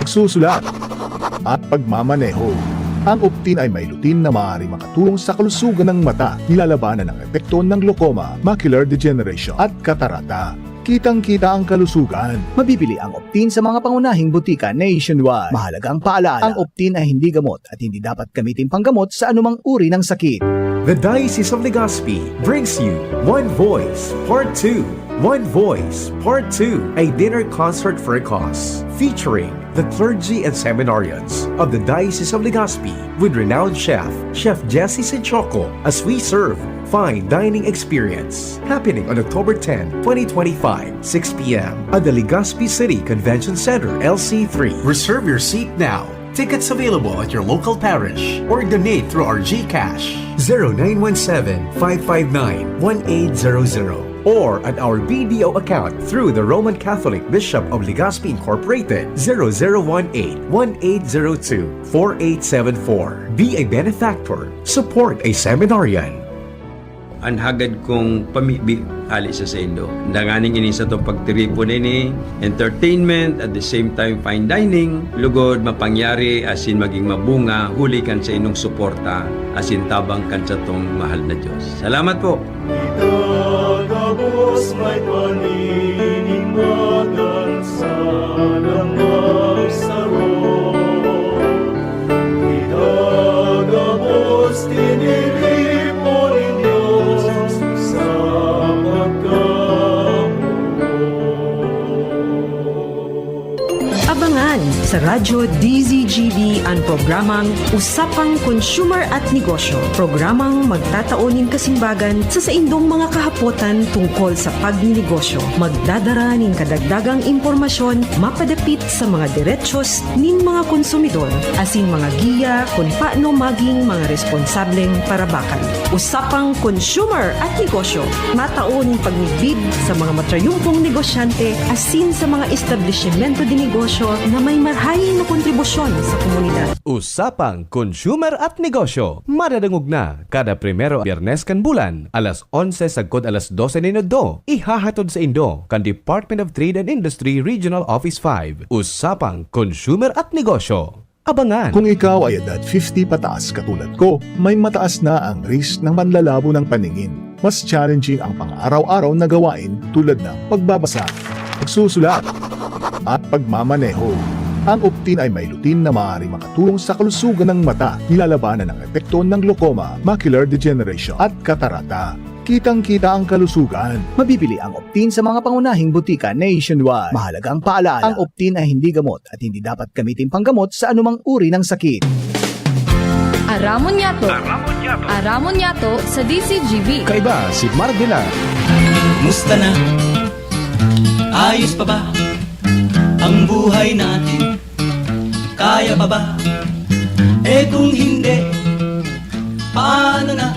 pagsusulat, at pagmamaneho. Ang Optin ay may lutein na maaaring makatulong sa kalusugan ng mata, nilalabanan ang epekto ng glaucoma, macular degeneration, at katarata. Kitang-kita ang kalusugan. Mabibili ang Optin sa mga pangunahing butika nationwide. Mahalagang paalaala, ang Optin ay hindi gamot at hindi dapat gamitin panggamot sa anumang uri ng sakit. The Diocese of Legazpi brings you One Voice Part two. One Voice Part two, a dinner concert for a cause, featuring the clergy and seminarians of the Diocese of Legazpi with renowned chef, Chef Jesse Sinchoco, as we serve fine dining experience. Happening on October ten, twenty twenty-five, six p m at the Legazpi City Convention Center, L C three. Reserve your seat now. Tickets available at your local parish or donate through our GCash, zero nine one seven, five five nine, one eight zero zero, or at our B D O account through the Roman Catholic Bishop of Legazpi Incorporated, zero zero one eight, one eight zero two, four eight seven four. Be a benefactor. Support a seminarian. An hagad kong pamibi hali sa saindo. Danganing ini satong pagtiripon ini, entertainment, at the same time fine dining, lugod mapangyari asin maging mabunga huli kan saindong suporta asin tabang kan satong mahal na Dios. Salamat po! Ika gabos may paninimbagan sa damang saro. Ika gabos tiniripo nin Dios sa pagkamoot. Abangan sa Radyo D Z G B an programang Usapang Consumer at Negosyo, programang magtatao nin kasimbagan sa saindong mga kahapotan tungkol sa pagninegosyo. Magdadara nin kadagdagang impormasyon mapadapit sa mga derechos nin mga konsumidor, asin mga giya kun paano maging mga responsableng parabakan. Usapang Consumer at Negosyo, matao nin pagmidbid sa mga matrayumpong negosyante asin sa mga establisimento de negosyo na may marahay na kontribusyon sa komunidad. Usapang Consumer at Negosyo, madadangog na kada primero Biyernes kan bulan, alas onse sagkod alas dose nin udto. Ihahatod saindo kan Department of Trade and Industry Regional Office five. Usapang Consumer at Negosyo. Abangan! Kung ikaw ay edad fifty pataas katulad ko, may mataas na ang risk ng manlalabo ng paningin. Mas challenging ang pang-araw-araw na gawain tulad ng pagbabasa, pagsusulat, at pagmamaneho. Ang Optin ay may lutein na maaaring makatulong sa kalusugan ng mata. Nilalabanan ang epekto ng glaucoma, macular degeneration, at katarata. Kitang-kita ang kalusugan. Mabibili ang Optin sa mga pangunahing butika nationwide. Mahalagang paalala, ang Optin ay hindi gamot at hindi dapat gamitin panggamot sa anumang uri ng sakit. Aramon Yato. Aramon Yato. Aramon Yato sa D Z G B. Kaiba si Mardila. Musta na? Ayos pa ba ang buhay natin? Kaya pa ba? Eh, kung hindi, paano na?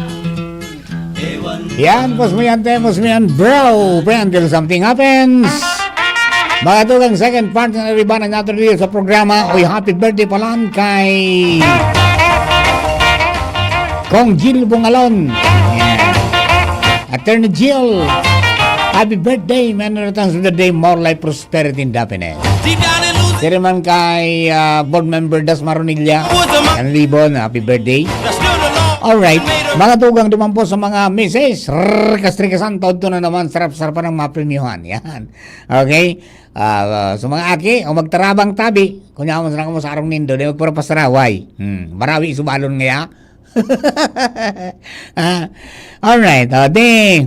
Ewan. Yan, pos mo yan, te, pos mo yan, bro. Pre, until something happens. Mga tugang, second part na riba na natin dito sa programa. Uy, happy birthday pala kay Kong Jill Bungalon. Yan. Attorney Jill, happy birthday. Many returns of the day, more life, prosperity, and happiness. Diri man kay, ah, board member Das Maronilla. Yan, Libon, happy birthday. Alright. Mga tugang duman po sa mga misis. Rrr, kastrikasan, todo na naman, sarap-sarap pa ng mga premyuhan. Yan. Okay? Ah, ah, sa mga aki, o magtarabang tabi, kunya mo sa mo sa arong nindo, di magpuro pasaraway. Hmm, marawi subalon ngaya. Ah, alright. O, di,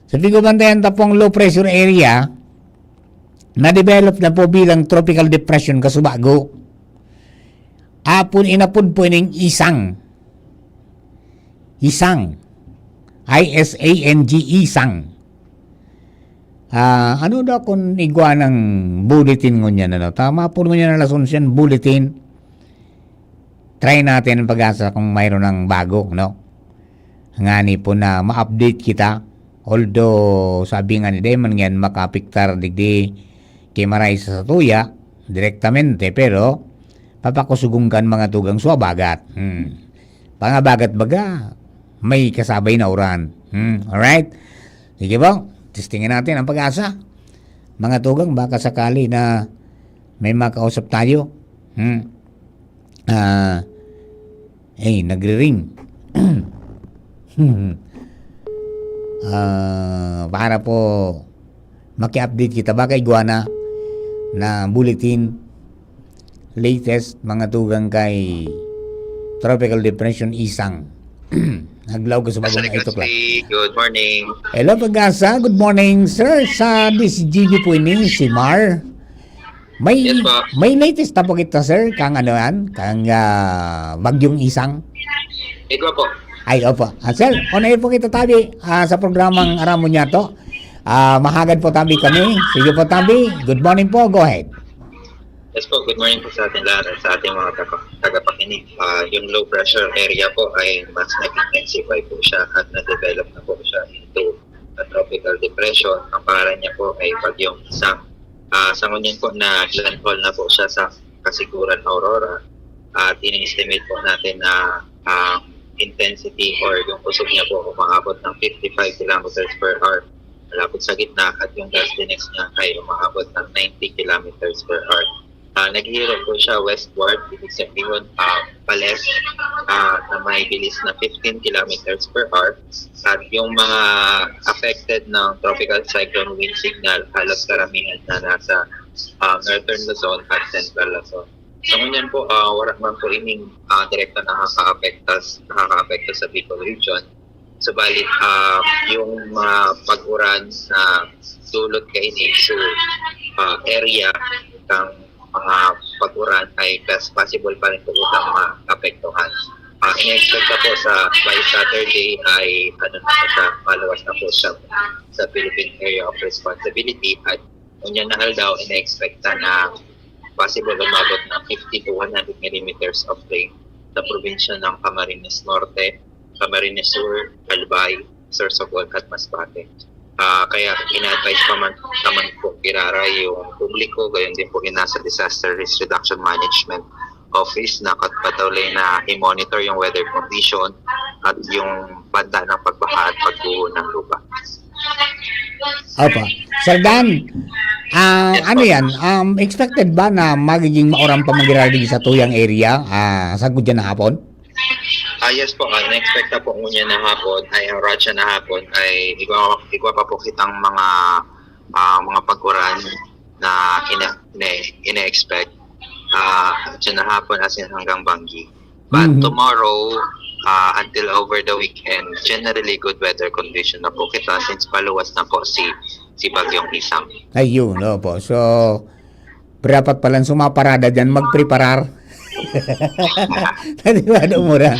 sa pigbantayan ta pong low pressure area, na-develop na po bilang tropical depression kasubago. Apon inapod po ining Isang. Isang. I S A N G, Isang. Ah, ano daw kung igwa ng bulletin ngunyan, ano? Tama po ngunyan na alas onse ang bulletin. Try natin ang pag-asa kung mayroon ng bago, no? Ngani po na ma-update kita. Although, sabi nga ni Demon, yan makaapektar digdi ki Maray sa satuya, direktamente, pero papakusugon kan mga tugang swabagat. Hmm. Pangabagat baga, may kasabay na uran. Hmm. Alright? Sige po, testingan natin ang pag-asa. Mga tugang, baka sakali na may makausap tayo. Hmm. Ah, eh, nagre-ring. Ah, para po maki-update kita, baka igwa na na bulletin, latest, mga tugang kay Tropical Depression Isang. Naglaog ka sa bagong Sir eight o'clock. Kasi, good morning. Hello, Pag-asa. Good morning, sir. Sa D Z G B po ini, si Mar. May, Yes po. may latest na po kita, sir, kang ano yan, kang, ah, Bagyong Isang. Igwa po. Ay, opo. Ah, sir, on air po kita tabi, ah, sa programang Aramon Yato. Ah, mahagad po tabi kami. Sige po tabi. Good morning po. Go ahead. Yes po, good morning po sa ating lahat at sa ating mga taga- tagapakinig. Ah, yung low pressure area po ay mas nag-intensify po siya at na-develop na po siya into a tropical depression. Ang pangalan niya po ay Bagyong Isang. Ah, sa ngunyan po na landfall na po siya sa Kasiguran, Aurora. At ini-estimate po natin na ang intensity or yung usog niya po umaabot ng fifty-five kilometers per hour. Malapit sa gitna at yung gustiness niya ay umaabot ng ninety kilometers per hour. Ah, naghihirap po siya westward, ibig sabihin, ah, paleft, ah, na may bilis na fifteen kilometers per hour. At yung mga affected ng tropical cyclone wind signal, halos karamihan na nasa, ah, northern Luzon at central Luzon. So, ngunyan po, ah, wala man po ining, ah, direkta nakakaapekta, nakakaapekto sa Bicol region. Subalit, ah, yung mga pag-uran na dulot kaini sa, ah, area ng, mga pag-uran ay kas-, possible pa rin po itang maapektuhan. Ah, in-expect na po sa by Saturday ay ano na po siya, maluwas na po siya sa Philippine Area of Responsibility at ngunyan na aldaw, in-expect na, na possible umabot ng fifty to one hundred millimeters of rain sa probinsya ng Camarines Norte, Camarines Sur, Albay, Sorsogon at Masbate. Ah, kaya ina-advise pa man, naman po kirara yung publiko, gayon din po yung nasa Disaster Risk Reduction Management Office na kat-, patuloy na i-monitor yung weather condition at yung banta ng pagbaha at pagguho ng lupa. Opo. Sir Dan, ah, ano yan? Um, expected ba na magiging mauran pa man giraray sa tuyang area? Ah, sagkod dyan na hapon? Ah, yes po, ah, in-expect na po ngunyan na hapon, ay ang ratsa na hapon, ay igwa, igwa pa po kitang mga ah, mga pag-uran na ina, ina, ina-expect ah, dyan na hapon as in hanggang Banggi. But Mhm. tomorrow, ah, until over the weekend, generally good weather condition na po kita since paluwas na po si si Bagyong Isang. Ayun, opo. So, dapat palan sumaparada dyan, magpreparar. Di ba, umuran?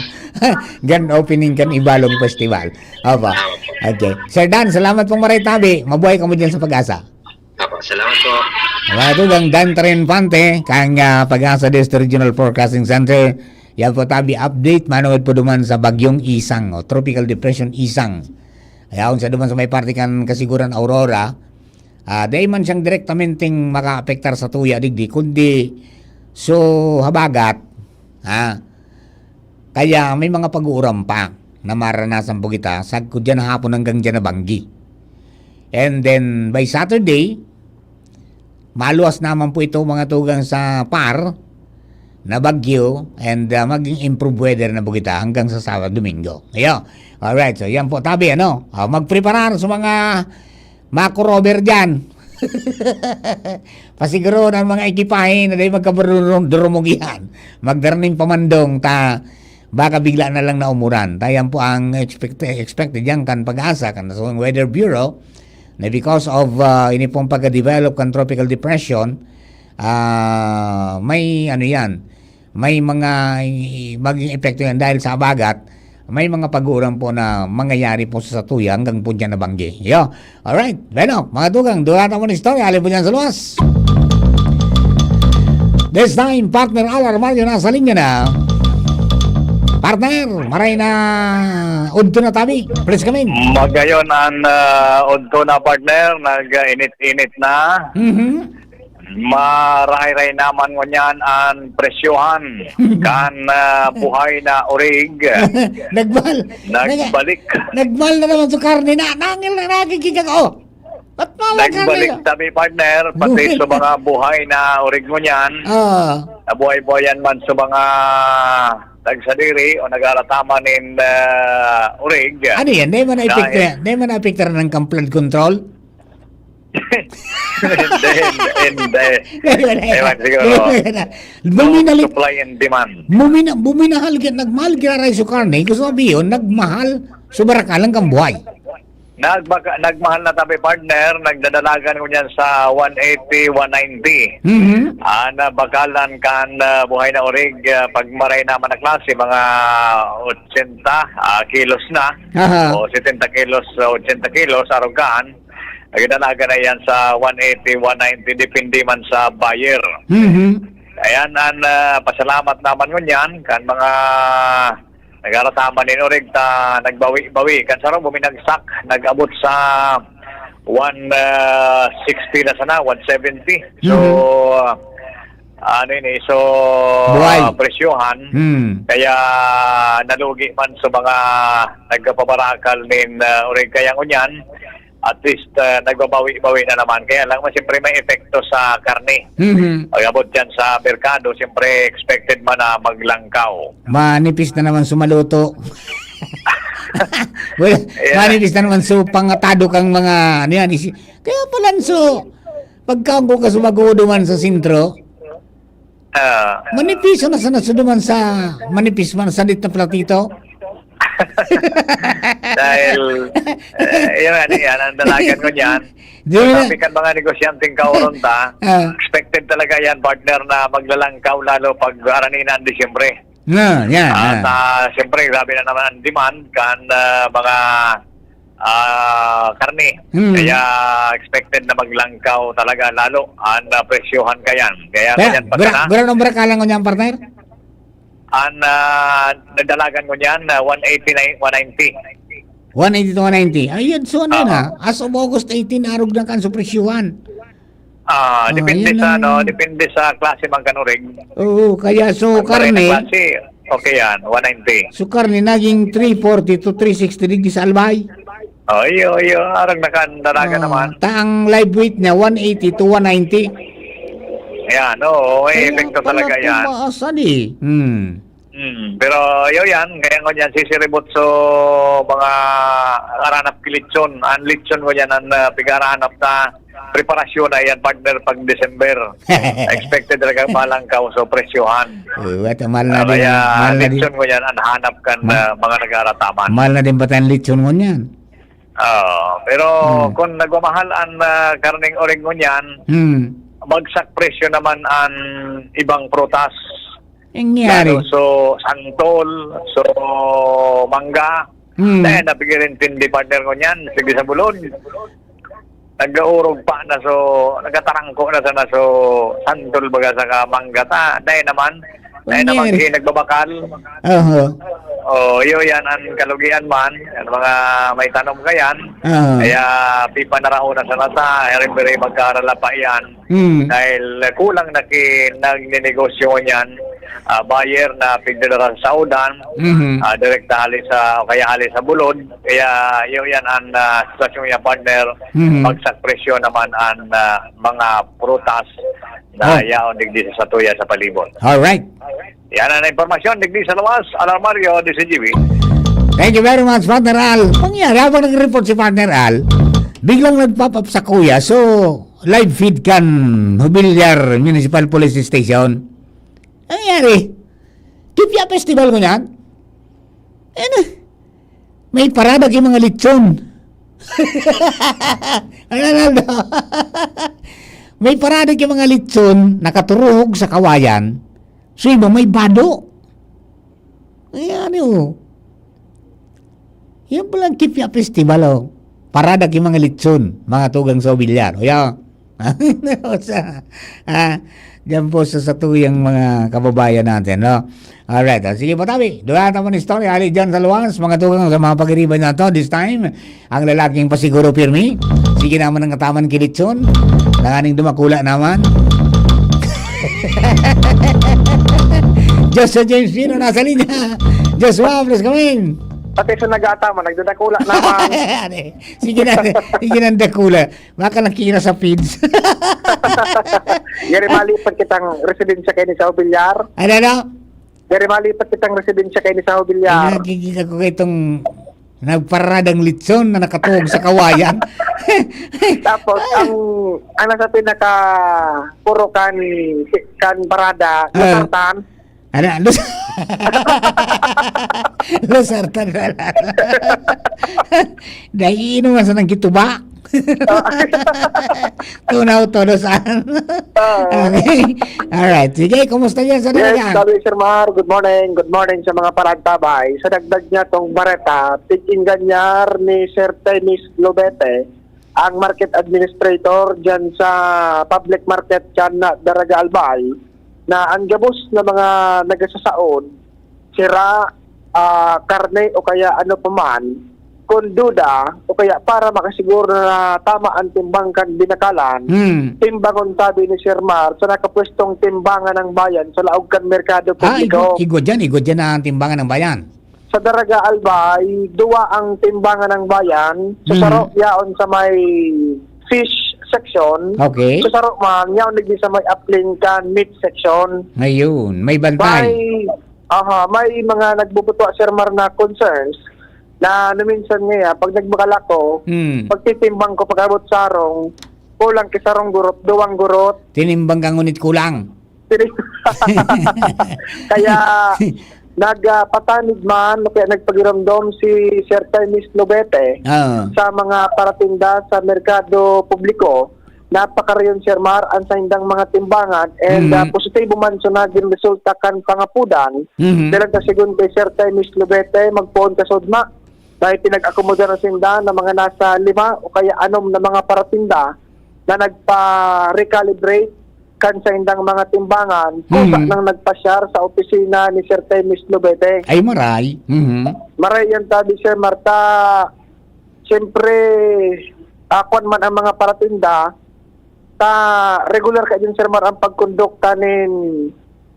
Grand opening kan Ibalong Festival. Opo. Okay. Sir Dan, salamat pong maray tabi. Mabuhay kamo dyan sa Pag-asa. Apo, salamat po. Mga tugang, Dan Triunfante, kang ah, Pag-asa District Regional Forecasting Center. Yan po tabi update, manungod po duman sa Bagyong Isang o Tropical Depression Isang. Ayaw sa duman sa may parte kan Kasiguran Aurora, ah, dai man siyang direktamenteng makaapektar sa tuya digdi, kundi so habagat, ha? Kaya may mga pag-uuran pa na maranasan po kita sagkod dyan hapon hanggang dyan na Banggi. And then, by Saturday, maluwas naman po ito mga tugang sa par na bagyo and ah, maging improve weather na po kita hanggang sa Sabado, Domingo. Ayo. Alright, so yan po tabi ano. Ah, magpreparar sa mga makro rover diyan. Pasiguro ng mga ekipahe na dahil magkabarurong durumugihan. Magdaraning pamandong ta baka bigla na lang na umuran. Tayan po ang expect, expected yan kan Pag-asa, kan National Weather Bureau, na because of uh, ini pong pagka-develop kan tropical depression, ah, may ano yan, may mga i- maging epekto yan dahil sa habagat, may mga pag-uuran po na mangyayari po sa satuya hanggang po dyan na Banggi. Yo. Alright, bueno, mga tugang, duha na mo na istorya, alin po dyan sa luwas. This time, partner Al Armario nasa linya na. Partner, maray na udto na tabi. Please come in. Magayon ang ah, udto na, partner, nag-init-init na. Mhm. Marahay-rahay naman ngunyan ang presyohan kan ah, buhay na orig. Nagmahal. Nagbalik. Nagmahal na naman sa karne na. Nangil na nakikita ko. Oh, ba't mahal ang karne? Nagbalik tabi, partner, pati sa mga buhay na orig ngunyan. Ah, Nabuhay-buhayan man sa mga nagsadiri o nag-aratama nin ah, orig. Ano yan? Di man Dahil- na-epektar, di man na-epektar ng flood control? Hindi, hindi, hindi. Di man na- Ewan siguro. Di man na- Buminalik, Supply and demand. bumina, buminahal, nagmahal giraray sa karne. Gusto sabihin, nagmahal sa barakal ang kambuhay. Nagbaka, nagmahal na tabi, partner, nagdadalagan ngunyan sa one eighty, one ninety. Mhm. Ah, nabakalan kan ah, buhay na orig ah, pag maray naman na klase, mga ochenta ah, kilos na. Aha. O setenta kilos, ochenta kilos, arugan. Nagdadalagan na yan sa one eighty, one ninety, depende man sa buyer. Mhm. Ayan, ang ah, pasalamat naman ngunyan kan mga nag-aratama nin orig ta nagbawi-bawi. Kan saro buminagsak, nag-abot sa one sixty na sana, one seventy. So, ano ini, so, Buhay. ah, presyohan. Hmm. Kaya nalugi man sa mga nagkapabarakal nin ah, orig kaya ngunyan, at least ah, nagbabawi-bawi na naman. Kaya lang, mas siyempre may epekto sa karne. Mhm. Pag-abot dyan sa merkado, siyempre expected man na maglangkaw. Manipis na naman sumaluto. Well, Yeah. Manipis na naman so pangatado kang mga ano yan. Isi- Kaya pala so pagkaon ko kasumagudo man sa sentro, Ah, manipis na sana sa duman sa manipis man sa dit na platito. Dahil, eh, yun nga, yan ang dalagan ko niyan. Di na. Sabi kan mga negosyanteng kaoron ta, Ah. expected talaga yan, partner, na maglalangkaw lalo pag araninan Disyembre. Na, yan, At, yan. ah, siyempre, grabe na naman ang demand kan, ah, mga, ah, karne. Hmm. Kaya expected na maglangkaw talaga lalo ang, ah, presyohan kayan. Kaya Kaya, ganyan pa gura-, sana. gura nung barakalan ko niyan, partner? Ang, ah, nadalagan ko niyan, ah, one eighty na, one ninety. One eighty to one ninety. Ayun, so ano na, Oo. as of August eighteen, arog na kan sa presyuhan. Ah, Ah, depende yun sa, ano, ang depende sa klase man kan orig. Oo, kaya so Ang marina karne, klase, okay yan, one ninety. so karne naging three forty to three sixty digdi sa Albay. Oh, iyo, iyo, arog na kan dalaga Ah, naman. ta ang live weight niya, one eighty to one ninety. Ayan, oo, may Kaya epekto pala talaga yan. tumaas, ali. Hmm. Hmm, pero iyo yan, kaya ngunyan sisiribot so mga aranap ki lechon. Ang lechon ngunyan ang, ah, pigaranap na preparasyon na yan, partner, pag December. Expected talaga malangkaw, so presyohan. Eh, wata, mahal na Ah, din, kaya mahal na din. lechon ngunyan ang hanap kan, Ma- ah, mga nag-aarataman. Mahal na din pati ang lechon ngunyan. Oo, pero Hmm. kung nagmamahal ang, ah, karneng orig ngunyan, Hmm. bagsak presyo naman ang ibang prutas. Nangyari. Lalo so santol, so mangga. Hmm. Dahil napigirintindi, partner, ngunyan, sige sa bulod. Nag-aurog pa na so, nagkatarangko na sana so santol baga saka mangga ta. Dahil naman, dahil naman Nangyari. si nagbabakal. Oho. Oh, iyo yan ang kalugian man, ang mga may tanom kayan. Oo. Kaya pipanarao na sana ta, hiring-biring magkarala pa yan. Hmm. Dahil kulang na ki-, nagninegosyo niyan, ah, buyer na pigdadara sa Saodan, Mhm. ah, direkta hali sa, o kaya hali sa bulod. Kaya iyo yan ang, ah, sitwasyon niya, partner. Mhm. Bagsak presyo naman ang, ah, mga prutas na Oh. yaon digdi sa satuya sa palibot. Alright. Yan ang impormasyon digdi sa luwas, Alarmario, D C G B. Thank you very much, Partner Al. Pangyari, habang nag-report si Partner Al, biglang nag-pop up sa kuya. So, live feed kan Jubilar Municipal Police Station. Nangyari, Kipya Festival ko niyan. Ano? May parada ki mga lechon. Ano, Ronaldo? May parada ki mga lechon, nakaturog sa kawayan. So, iba may bado. Ayan, oh. Yan palang Kipya Festival, oh. Parada ki mga lechon, mga tugang sa Obilyar. O, yan. Sa, ah, diyan po sa satuyang mga kababayan natin, no? Alright, ah, sige po, tabi. Duha naman istorya, hali dyan sa luwas, mga tugang sa mga pag-iriban na to. This time, ang lalaking pasiguro pirmi. Sige naman ang kataman kilitson. Nanganing dumakula naman. Joshua James Pino, nasa linya. Joshua, please come in. Pati sa nagataman, nagdadakula naman. Sige na, sige na ang dakula. Baka nakikita sa feeds. Yari malipat kitang residensya kaini sa Obilyar. Ano, ano? Yari malipat kitang residensya kaini sa Obilyar. Ay, nakikita ko kayo itong nagparadang litson na nakatuog sa kawayan. Tapos, ang, ang nasa pinaka puro kan, kan parada, Ah. Nasartan. Ano, lus-, Lusartan na lang. Naiinom nga sa nang gituba. Tunaw, todo saan. Ah. Okay. Alright. Sige, kumusta yan sa Yes, Naga? Sabi, Sir Mar, good morning. Good morning sa mga paragtabay. Sa dagdag niya tong bareta, piginggan niya ni Sir Tennis Lobete, ang market administrator dyan sa public market kan Daraga Albay, na ang gabos na mga nagasasaod, sira, ah, karne o kaya ano pa man, kung duda o kaya para makasiguro na tama ang timbang kan binakalan, Hmm. timbangon, sabi ni Sir Mar, sa nakapwestong timbangan ng bayan sa laog kan merkado Ah, publiko. Igwa, igwa dyan, igwa dyan ang timbangan ng bayan. Sa Daraga Albay, duwa ang timbangan ng bayan. Sa Mhm. saro, yaon sa may fish section. Okay. Sa saro man, yaon digdi sa may apling kan meat section. Ngayon, may bantay. May, aha, may mga nagbubutwa, Sir Mar, na concerns na naminsan ngaya, pag nagbakal ako, Hmm. pagtitimbang ko, pag-abot sarong, kulang ki sarong gurot, duwang gurot. Tinimbang ka ngunit kulang. Tini-, kaya, nagpatanid man o kaya nagpagiramdom si Sir Termis Lobete sa mga paratinda sa merkado publiko, napakarayon, Sir Mar, ang saindang mga timbangan and, ah, positibo man sa nagin resulta kan pangapudan. Mhm. Dalang ta sigon kay Sir Termis Lobete, magpoon ka sudma na ipinag-akomoda na sinda na mga nasa lima o kaya anom na mga paratinda na nagpa-recalibrate kan saindang mga timbangan, kusa Mhm. nang nagpasyar sa opisina ni Sir Termis Lobete. Ay, maray. Mhm. Maray yan, tabi, Sir Marta. Siyempre, ah, kwan man ang mga paratinda, ta regular ka din, Sir Mar, ang pagkondukta nin,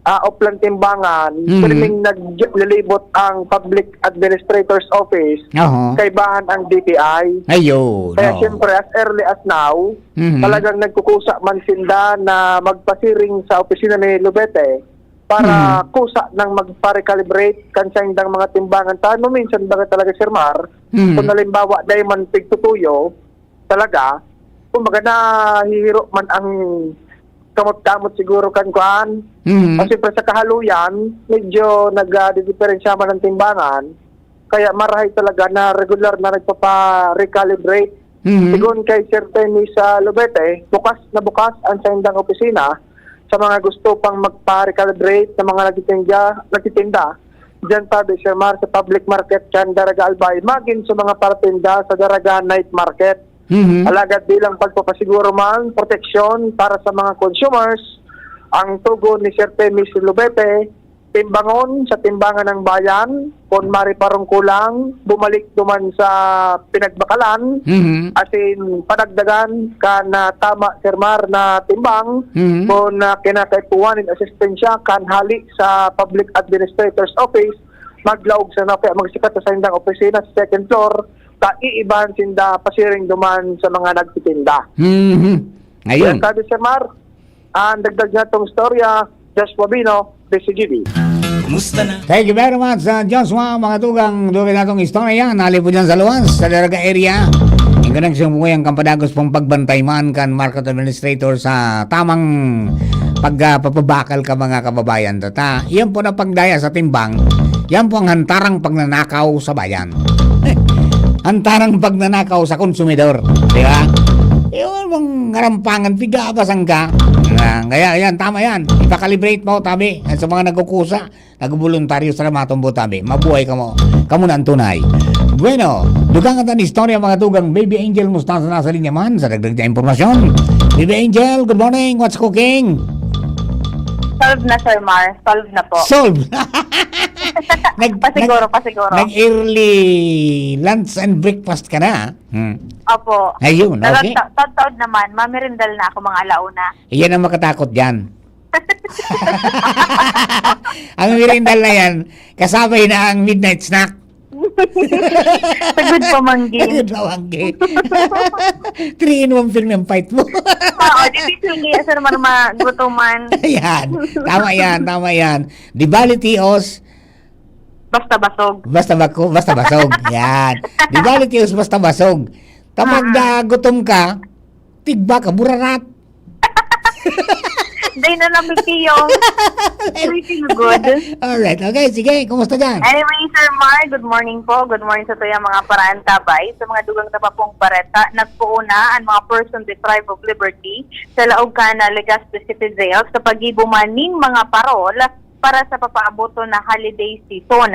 ah, oplan timbangan, Mhm. pirming naglalibot ang Public Administrator's Office, Oho. kaibahan ang D T I. Ayun, Kaya oo. siyempre, as early as now, Mhm. talagang nagkukusa man sinda na magpasiring sa opisina ni Lobete para Mhm. kusa nang magpa-recalibrate kan saindang mga timbangan. Ta, no, minsan baga talaga, Sir Mar, Mhm. kung halimbawa, dahil man pigtutuyo, talaga, kumbaga, nahihiro man ang kamot-kamot siguro kan kuan. Mhm. Kasi pa sa kahaluyan, medyo nagdidiperensya man ang timbangan. Kaya marahay talaga na regular na nagpapa-recalibrate. Mhm. Sigon kay Sir Tenny sa Lobete, bukas na bukas ang saindang opisina sa mga gusto pang magpa-recalibrate sa mga nagtitinda, nagtitinda. Diyan, sabi, Sir Mar, sa public market kan Daraga Albay, magin sa mga paratinda sa Daraga Night Market. Mhm. Alagad bilang pagpapasiguro man, proteksyon para sa mga consumers, ang tugon ni Sir Temis Lubete, timbangon sa timbangan ng bayan, kung mari parong kulang, bumalik duman sa pinagbakalan, Mhm. asin padagdagan kan, ah, tama, Sir Mar, na timbang, Mhm. kung, ah, kinakaipuhan nin asistensya kan hali sa Public Administrator's Office, maglaog sa na, kaya magsikat sa saindang opisina sa second floor, ta iibahan sinda pasiring duman sa mga nagtitinda. Mhm. Ayun. Yan, sabi, Sir Mar, ang dagdag niya itong istorya, Joshua Bino, D C G B. Kumusta na? Thank you very much, ah, Joshua. Mga tugang, dugang natong istorya yan. Nalipod yan sa luwas, sa Daraga area. In connection po yan, kan padagos pong pagbantay man kan market administrator sa tamang pag, ah, papabakal ka, mga kababayan. Tata, yan po na pagdaya sa timbang. Yan po ang hantarang pagnanakaw sa bayan. Hantarang pagnanakaw sa konsumidor. Di ba? Yun, mga ngarampangan, piga ba sangka? Ah, kaya yan, tama yan. Ipakalibrate mo, tabi. Yan sa mga nagkukusa, nagboluntaryo, salamat po, tabi. Mabuhay kamo. Kamo na ang tunay. Bueno, dugang at ang istorya, mga tugang. Baby Angel, musta sa nasa linya man? Sa dagdag na impormasyon. Baby Angel, good morning. What's cooking? Solve na, Sir Mar. Solve na po. Solve. Nag-, Pasiguro, nag-, pasiguro. Nag-early lunch and breakfast ka na? Hmm. Opo. Ayun, Pero okay. ta-, taod-taod naman, mamerindal na ako mga alauna. Iyan ang makatakot dyan. Ang merindal na yan, kasabay na ang midnight snack. Sagod pamanggi. Sagod pamanggi. Three in one film yung fight mo. Oo, di, di, sige, Sir Mar, magutuman. Ayan. Tama yan, tama yan. Di bali tios, Basta basog. Basta bako-, basta basog. Yan. Di bali tios, basta basog. Kapag Ah. nagutom ka, tigba ka, burarat. Dahil na lang, Big Tio. Everything good. Alright. Okay, sige. Kumusta dyan? Anyway, Sir Mar, good morning po. Good morning sa tuyang mga paraantabay. Sa mga dugang na papong bareta, nagpuuna ang mga person deprived of liberty sa laog kan Legazpi City Jail sa paggibo man ning mga parol para sa papaaboton na holiday season.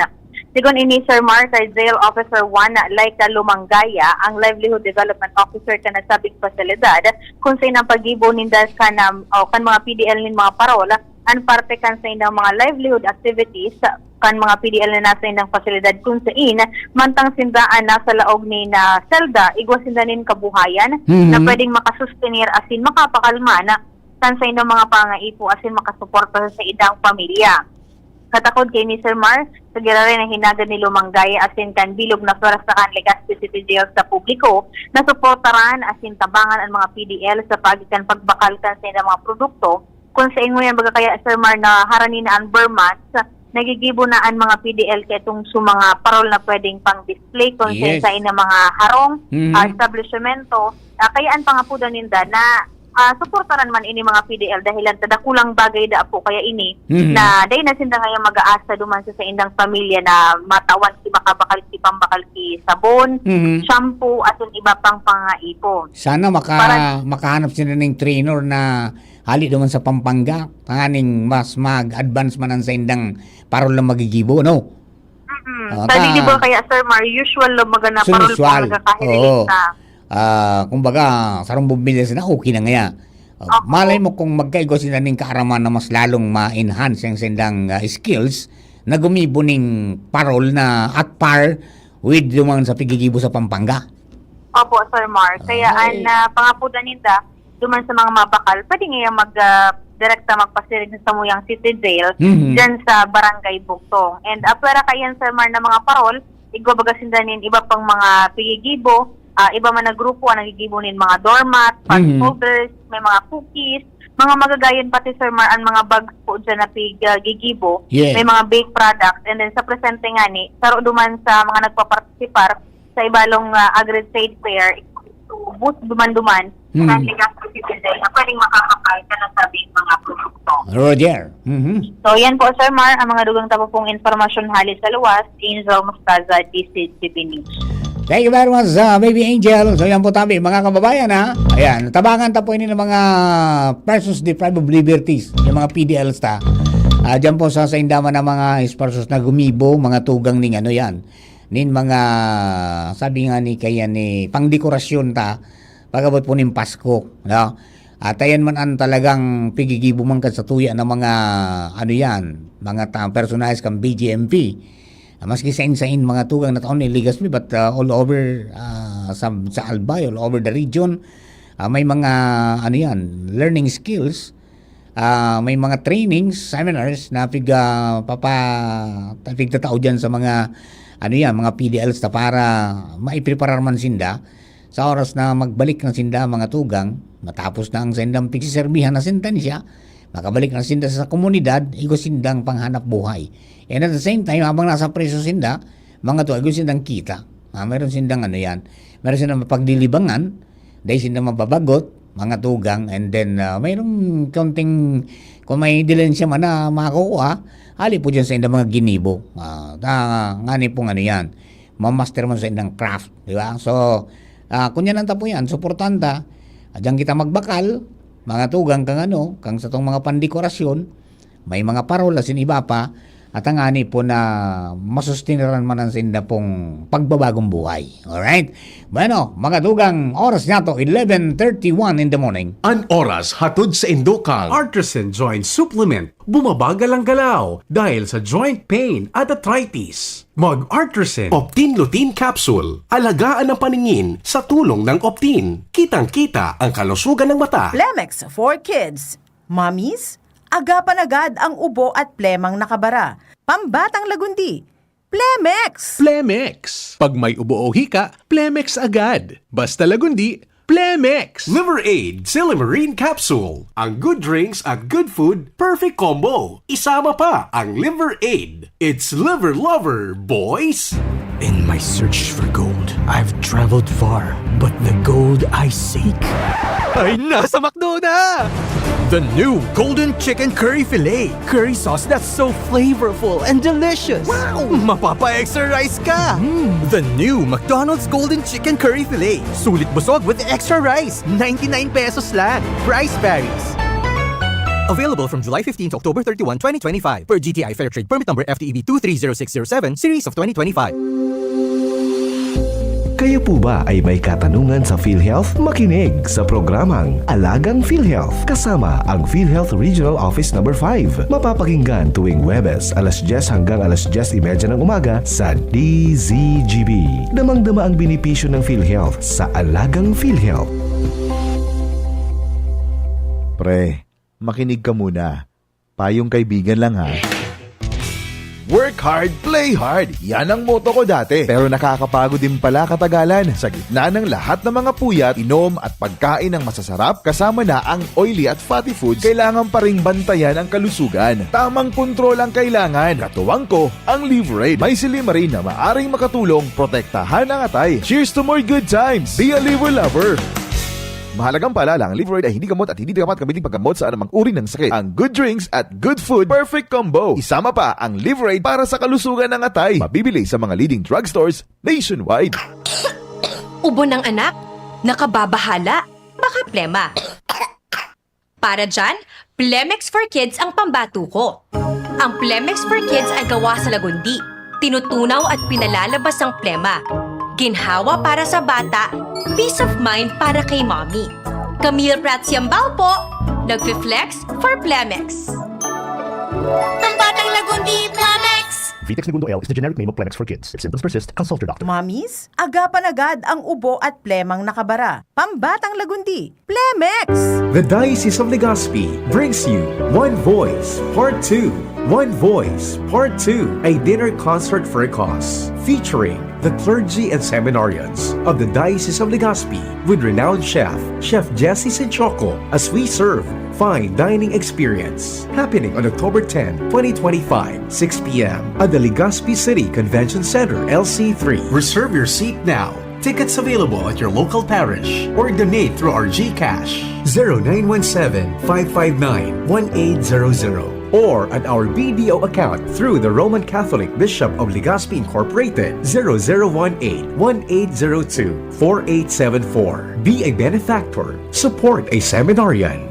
Sigon ini, Sir Mar, kay Jail Officer one Laika Lumangaya, ang Livelihood Development Officer kan nasabing pasilidad, kun saen ang paggibo ninda kan, um, o kan mga P D L nin mga parol, an parte kan saindang mga livelihood activities kan mga P D L na nasa indang pasilidad kun saen mantang sinda an nasa laog nin, ah, selda, igwa sinda nin kabuhayan Mhm. na pwedeng makasustenir asin makapakalma na kan saindang mga pangaipo asin makasuporta sa saindang pamilya. Katakod kay Mister Mar, sa giraray na hinagad ni Lumanggay asin kan bilog na pwersa kan Legazpi City Jail sa publiko, na suportaran asin tabangan an mga P D L sa paagi kan pagbakal kan saindang mga produkto. Kun sa ingon yan, baga kaya, Sir Mar, na harani na an Burmans, nagigibo na an mga P D L kay itong sa mga parol na pwedeng pang-display, kun Yes. sa, sa mga harong, Mhm. ah, establishmento. Ah, kaya an pangapudan ninda na ah, suportaran man ini mga P D L dahilan ta dakulang bagay da po kaya ini Mhm. na dai na sinda ngayon mag-aasa duman sa saindang pamilya na matawan ki bakal-bakal ki pambakal ki sabon, Mhm. shampoo, asin iba pang pangaipo. Sana maka-, Para makahanap sila ning trainer na hali duman sa Pampanga, tanganing mas mag-advance man ang saindang parol na magigibo, no? Mm-mm. Ah, Sa ta- Dilibo kaya, Sir Mar, usual lang maganap Sun parol usual. Talaga kahit Oo. na. Ah, kumbaga, sarong bombilya sila, okay na ngaya. Ah, Opo. Malay mo kung magkaigwa sila ning kaaraman na mas lalong ma-enhance ang sindang, ah, skills na gumibo ning parol na at par with duman sa pigigibo sa Pampanga. Opo, Sir Mar. Kaya Ay. an, ah, pangapudan ninda, duman sa mga mabakal, pwede ngayang mag, ah, direkta magpasiring sa samuyang city jail, Mhm. dyan sa Barangay Bugtong. And, ah, pwera kaiyan, Sir Mar, na mga parol, igwa baga sinda nin iba pang mga pigigibo, ah, iba man na grupo ang nagigibo nin mga doormat, pot Mhm. holders, may mga cookies, mga magagayon pati, Sir Mar, ang mga bags po dyan na pig, ah, gigibo, Yes. may mga baked products, and then sa presente nga ni, saro duman sa mga nagpapartisipar, sa ibalong, ah, Agri Trade Fair, ubos duman-duman, Hmm. sa Ligas City Day na pwedeng makakakain ka na sa mga produkto. Roger. Mhm. So, yan po, Sir Mar, ang mga dugang tapo pong impormasyon hali sa luwas, Angel Mostaza, D C G B News. Thank you very much, uh, Baby Angel. So, yan po tabi, mga kababayan, ha? Ayan, tabangan tapo ini ng mga persons deprived of liberties, yung mga P D Ls ta. Ah, dyan po sa, sa indaman ng mga esparsos na gumibo, mga tugang ning ano yan, nin mga, sabi nga ni kaya ni, pangdekorasyon ta, pag-abot po nin Pasko, no? At ayan man ang talagang pigigibo man kan satuya ng mga, ano yan, mga ta-, personahes kan B J M P. Ah, maski sain-sain mga tugang na taon ni Legazpi, but, ah, all over, ah, sa, sa Albay, all over the region, ah, may mga, ano yan, learning skills, ah, may mga trainings, seminars na pig-, ah, papa-, pigtatao dyan sa mga, ano yan, mga P D Ls ta para maipreparar man sinda sa oras na magbalik na sinda, mga tugang, matapos na ang sindang pigsiserbihan na sentensya, makabalik na sinda sa komunidad, igwa sindang panghanap buhay. And at the same time, habang nasa preso sinda, mga tugang, igwa sindang kita. Ah, meron sindang ano yan, meron sindang mapaglilibangan, dai sinda mababagot, mga tugang, and then, ah, mayroong kaunting, kung may dilensya man na makukuha, hali po dyan sa indang mga ginibo. Ah, ta-, ngani pong ano yan, mamaster mo sa indang craft, di ba? So, ah, kung yan ang tapo yan, suportahan ta, ah, diyan kita magbakal, mga tugang, kang ano, kang sa tong mga pandekorasyon, may mga parol, asin iba pa, at ang ani po na masustineran man ang sinda pong pagbabagong buhay. Alright? Bueno, mga tugang, oras na to, eleven thirty-one in the morning. An oras hatod sa indokang Artisan Joint Supplement. Bumabagal ang galaw dahil sa joint pain at arthritis. Mag-Artisan Optin Lutein Capsule. Alagaan ang paningin sa tulong ng Optin. Kitang-kita ang kalusugan ng mata. Plemex for Kids. Mommies, agapan agad ang ubo at plemang nakabara. Pambatang lagundi, Plemex! Plemex. Pag may ubo o hika, Plemex agad. Basta lagundi, Plemex. Liver Aid Silymarin Capsule. Ang good drinks at good food, perfect combo. Isama pa ang Liver Aid. It's Liver Lover, boys! In my search for gold, I've traveled far, but the gold I seek ay nasa McDo na! The new Golden Chicken Curry Filet. Curry sauce that's so flavorful and delicious. Wow! Mapapa-extra rice ka! Mm. The new McDonald's Golden Chicken Curry Filet. Sulit busog with extra rice. Ninety-nine pesos lang. Price varies. Available from July fifteen to October thirty-one, twenty twenty-five, per G T I Fair Trade Permit Number F T E B two three zero six zero seven, Series of twenty twenty-five. Kayo po ba ay may katanungan sa PhilHealth? Makinig sa programang Alagang PhilHealth kasama ang PhilHealth Regional Office Number five. Mapapakinggan tuwing Huwebes, alas dyes hanggang alas dyes y media ng umaga sa D Z G B. Damang-dama ang benepisyo ng PhilHealth sa Alagang PhilHealth. Pre, makinig ka muna. Payong kaibigan lang, ha. Work hard, play hard. Yan ang motto ko dati. Pero nakakapagod din pala katagalan. Sa gitna ng lahat ng mga puyat, inom at pagkain ng masasarap, kasama na ang oily at fatty foods, kailangan pa ring bantayan ang kalusugan. Tamang kontrol ang kailangan. Katuwang ko, ang Liver Aid. May silymarin na maaring makatulong protektahan ang atay. Cheers to more good times! Be a Liver Lover! Mahalagang paalala, ang Liveride ay hindi gamot at hindi dapat gamitin paggamot sa anumang uri ng sakit. Ang good drinks at good food, perfect combo. Isama pa ang Liveride para sa kalusugan ng atay. Mabibili sa mga leading drugstores nationwide. Ubo ng anak? Nakababahala? Baka plema. Para dyan, Plemex for Kids ang pambato ko. Ang Plemex for Kids ay gawa sa lagundi. Tinutunaw at pinalalabas ang plema. Ginhawa para sa bata, peace of mind para kay mommy. Camille Prats Yambal po, nagfi-flex for Plemex. Ang batang lagundi, Plemex! Vitex Negundo L is the generic name of Plemex for kids. If symptoms persist, consult your doctor. Mommies, agapan agad ang ubo at plemang nakabara. Pambatang lagundi, Plemex! The Diocese of Legazpi brings you One Voice Part two. One Voice Part two, a dinner concert for a cause, featuring the clergy and seminarians of the Diocese of Legazpi with renowned chef, Chef Jesse Sinchoco, as we serve fine dining experience. Happening on October ten, twenty twenty-five, six p.m. at the Legazpi City Convention Center, L C three. Reserve your seat now. Tickets available at your local parish or donate through our GCash, zero nine one seven, five five nine, one eight zero zero, or at our BDO account through the Roman Catholic Bishop of Legazpi Incorporated, zero zero one eight, one eight zero two, four eight seven four. Be a benefactor. Support a seminarian.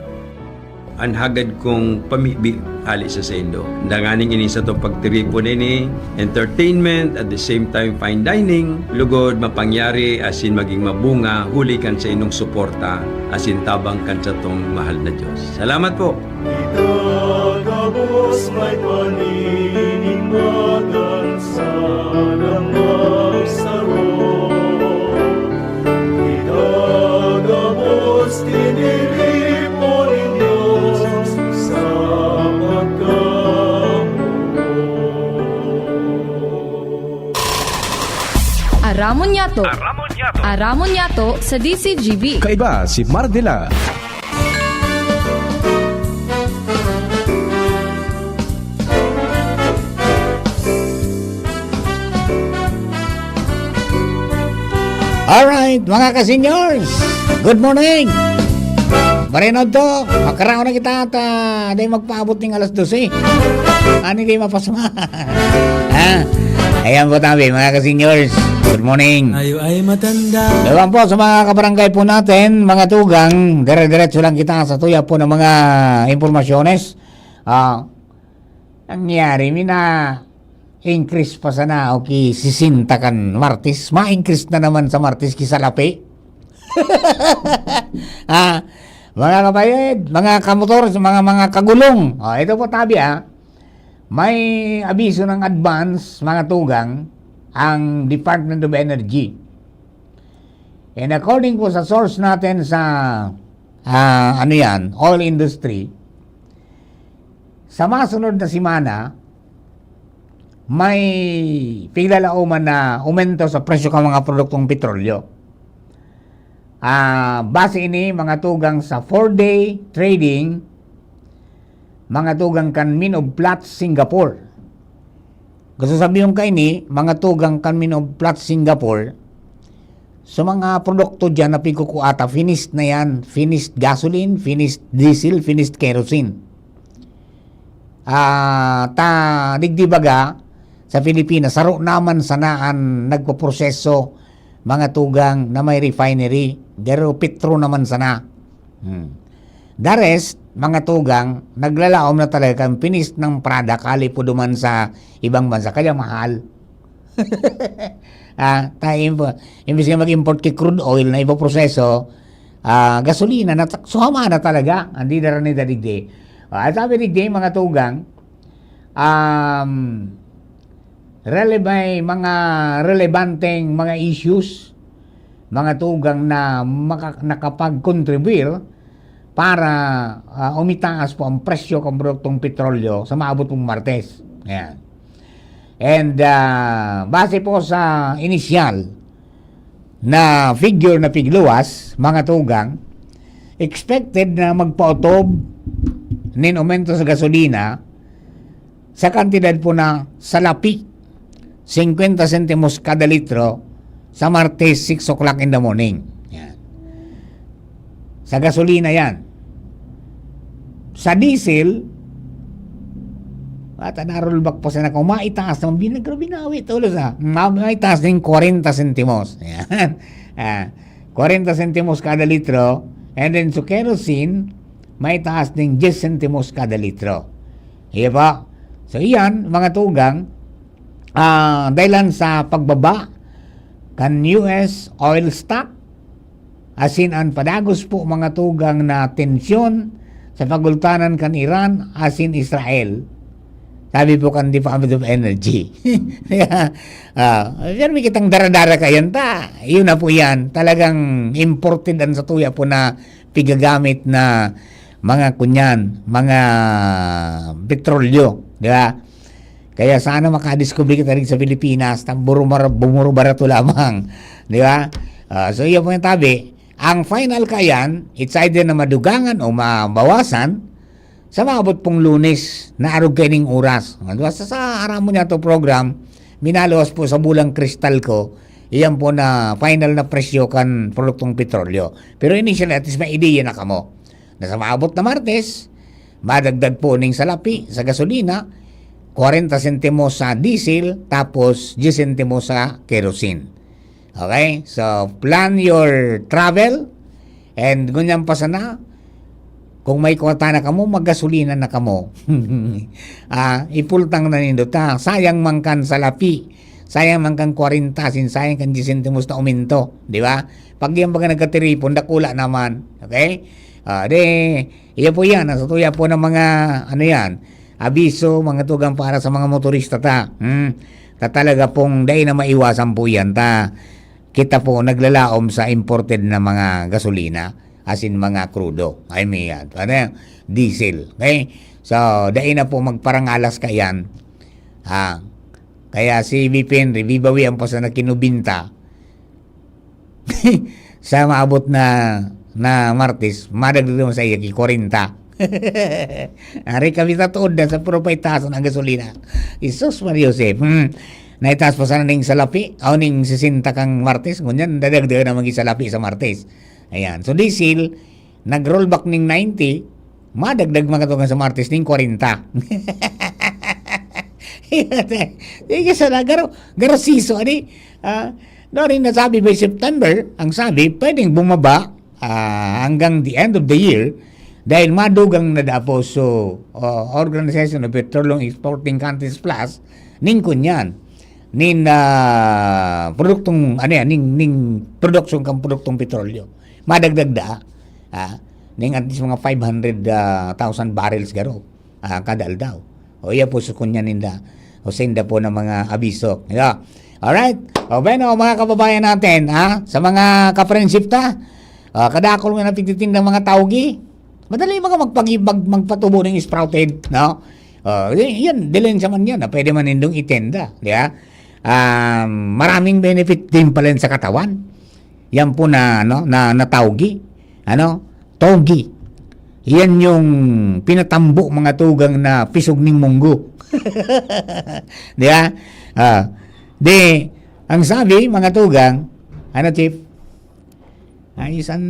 An hagad kong pamibi hale sa saindo. Danganing ini satong pagtiripon ini, entertainment, at the same time fine dining, lugod mapangyari asin magin mabunga huli kan saindong suporta asin tabang kan satong mahal na Dios. Salamat po! Itagabos may paninimbagan sa damang saro. Itagabos tiniripo nin Diyos sa pagkamuot. Aramon niyato. Aramon niyato. Aramon niyato sa D C G B. Kaiba si Mar de la Alright, mga ka-seniors, good morning! Bareno to, makaraon na kita at ah, di magpaabot ng alas dose. Ani di mapasma. Ha? Ayan po tabi, mga ka-seniors. Good morning. Tayo ay matanda. Ewan po sa mga kabarangay po natin, mga tugang, dire-diretso lang kita sa tuya po ng mga impormasyones. Ah, nangyari, mina, increase pa sana, okay, sisinta kan Martes. Ma-increase na naman sa Martes, kisalapi. Ah, mga kapayed, mga kamotor, mga, mga kagulong. Oh, ito po tabi, ah. May abiso ng advance, mga tugang, ang Department of Energy. And according po sa source natin sa, ah, ano yan, oil industry, sa masunod na semana, may piglalauman na umento sa presyo ng mga produktong petrolyo. Ah, base ini, mga tugang sa four-day trading, mga tugang kan Min of Platts Singapore. Gusto sabihin kaini, mga tugang kan Min of Platts Singapore, sa mga produkto dyan na pigkukuata, finished na yan. Finished gasoline, finished diesel, finished kerosene. Ah, ta, digdi baga, sa Pilipinas, saro naman sana an nagpoproseso, mga tugang na may refinery, pero petro naman sana. Hmm. The rest, mga tugang, naglalaom na talaga kan finished na product hali po duman sa ibang bansa. Kaya mahal. Ah, ta, impo-, imbis nga mag-import ki crude oil na ipoproseso, ah, gasolina na ta-, suhama na talaga. Hindi na rin digdi. Ah, sabi digdi, mga tugang, um, rele-, may mga relevanteng mga issues, mga tugang na maka-, nakapag-contribute para, ah, umitaas po ang presyo ng produktong petrolyo sa maabot pong Martes. Ayan. And, ah, base po sa inisyal na figure na pigluwas, mga tugang, expected na magpaotob nin aumento sa gasolina sa kantidad po na salapi, singkwenta sentimos kada litro sa Martes, six o'clock in the morning. Yan. Sa gasolina yan. Sa diesel, at narulbak pa sana kung maitaas naman, bin-, grabe na awit, ulo sa, ma-, maitaas din kwarenta sentimos. Yan. Ah, kwarenta sentimos kada litro, and then sa kerosene, maitaas din diyes sentimos kada litro. Iya ba? So, iyan, mga tugang, ah, dahilan sa pagbaba kan U S oil stock, asin an padagos po, mga tugang, na tensyon sa pagultanan kan Iran asin Israel. Sabi po kan Department of Energy. Ah, pero may kitang dara-dara kayan ta. Yun na po yan. Talagang imported ang satuya po na pigagamit na mga kunyan, mga petrolyo, di ba? Kaya sana makadiscover kita rin sa Pilipinas, na bumuro-, bumuro-barato lamang, di ba? Ah, so, iyan po yung tabi. Ang final kayan, it's either na madugangan o mabawasan, sa maabot pong Lunes, na arog kaining oras. Di ba? Sa, sa Aramo Niya To program, minaluwas po sa bulang kristal ko, iyan po na final na presyo kan produktong petrolyo. Pero initially, at least may ideya na kamo. Na sa maabot na Martes, madagdag po ning salapi sa gasolina, kwarenta sentimos sa diesel, tapos diyes sentimos sa kerosene. Okay? So, plan your travel, and ngunyan pa sana, kung may kwarta na kamo, maggasolina na kamo. Ah, ipultang na nindo ta. Sayang man kan salapi. Sayang man kan kwarenta, asin sayang kan diyes sentimos na uminto. Di ba? Pag yan baga nagkatiripon, dakula naman. Okay? Ah, de, iya po yan. Ang satuya po ng mga, ano yan, abiso, mga tugang para sa mga motorista ta. Hmm. Ta talaga pong dai na maiwasan po yan. Ta, kita po naglalaom sa imported na mga gasolina, asin mga krudo. I mean, yan. Ano yan? Diesel. Okay? So, dai na po magparangalas ka yan. Ha? Kaya si V P N, revivawi ang pasa na kinubinta. Sa maabot na, na Martes, madagdag naman sa iya, ki kwarenta. Ari kami sa tuod na sa puro paitasan ang gasolina. Jesus, Maria Joseph. Hmm. Naitaas pa sana ning salapi, aw ning sesenta kang Martes, ngunyan, dadagdagan naman yung salapi sa Martes. Ayan. So, diesel, nag-rollback ning ninety, madagdag mga tugang sa Martes ning kwarenta. Sige, sana, garo, garo siso, ani? Ah, no, rin nasabi by September, ang sabi, pwedeng bumaba, ah, hanggang the end of the year, dahil madugang na dapo so, ah, Organization of Petroleum Exporting Countries Plus, ning kunyan, nin, ah, produktong, ano yan, ning, ning produksyon kang produktong petrolyo. Madagdag da, ah, ning at least mga five hundred, ah, thousand barrels garo, ah, kada aldaw. O iya po, sukunyan ninda. O senda po ng mga abiso. Yeah. Alright. O, bueno, mga kababayan natin, ha? Sa mga ka-friendship ta, ah, kadakol nga napigtitinda mga tawgi, madali mga magpagi-, mag-, magpatubo ng sprouted, no? Ah, y-, yan, dilen sa man yan, na pwede man nindong itenda, di ba? Um, maraming benefit din pala yan sa katawan. Yan po na, ano, na, na tawgi. Ano? Togi. Yan yung pinatambo mga tugang na pisog ning munggo. Di ba? Ah, di, ang sabi, mga tugang, ano, Chief? Ayos ang,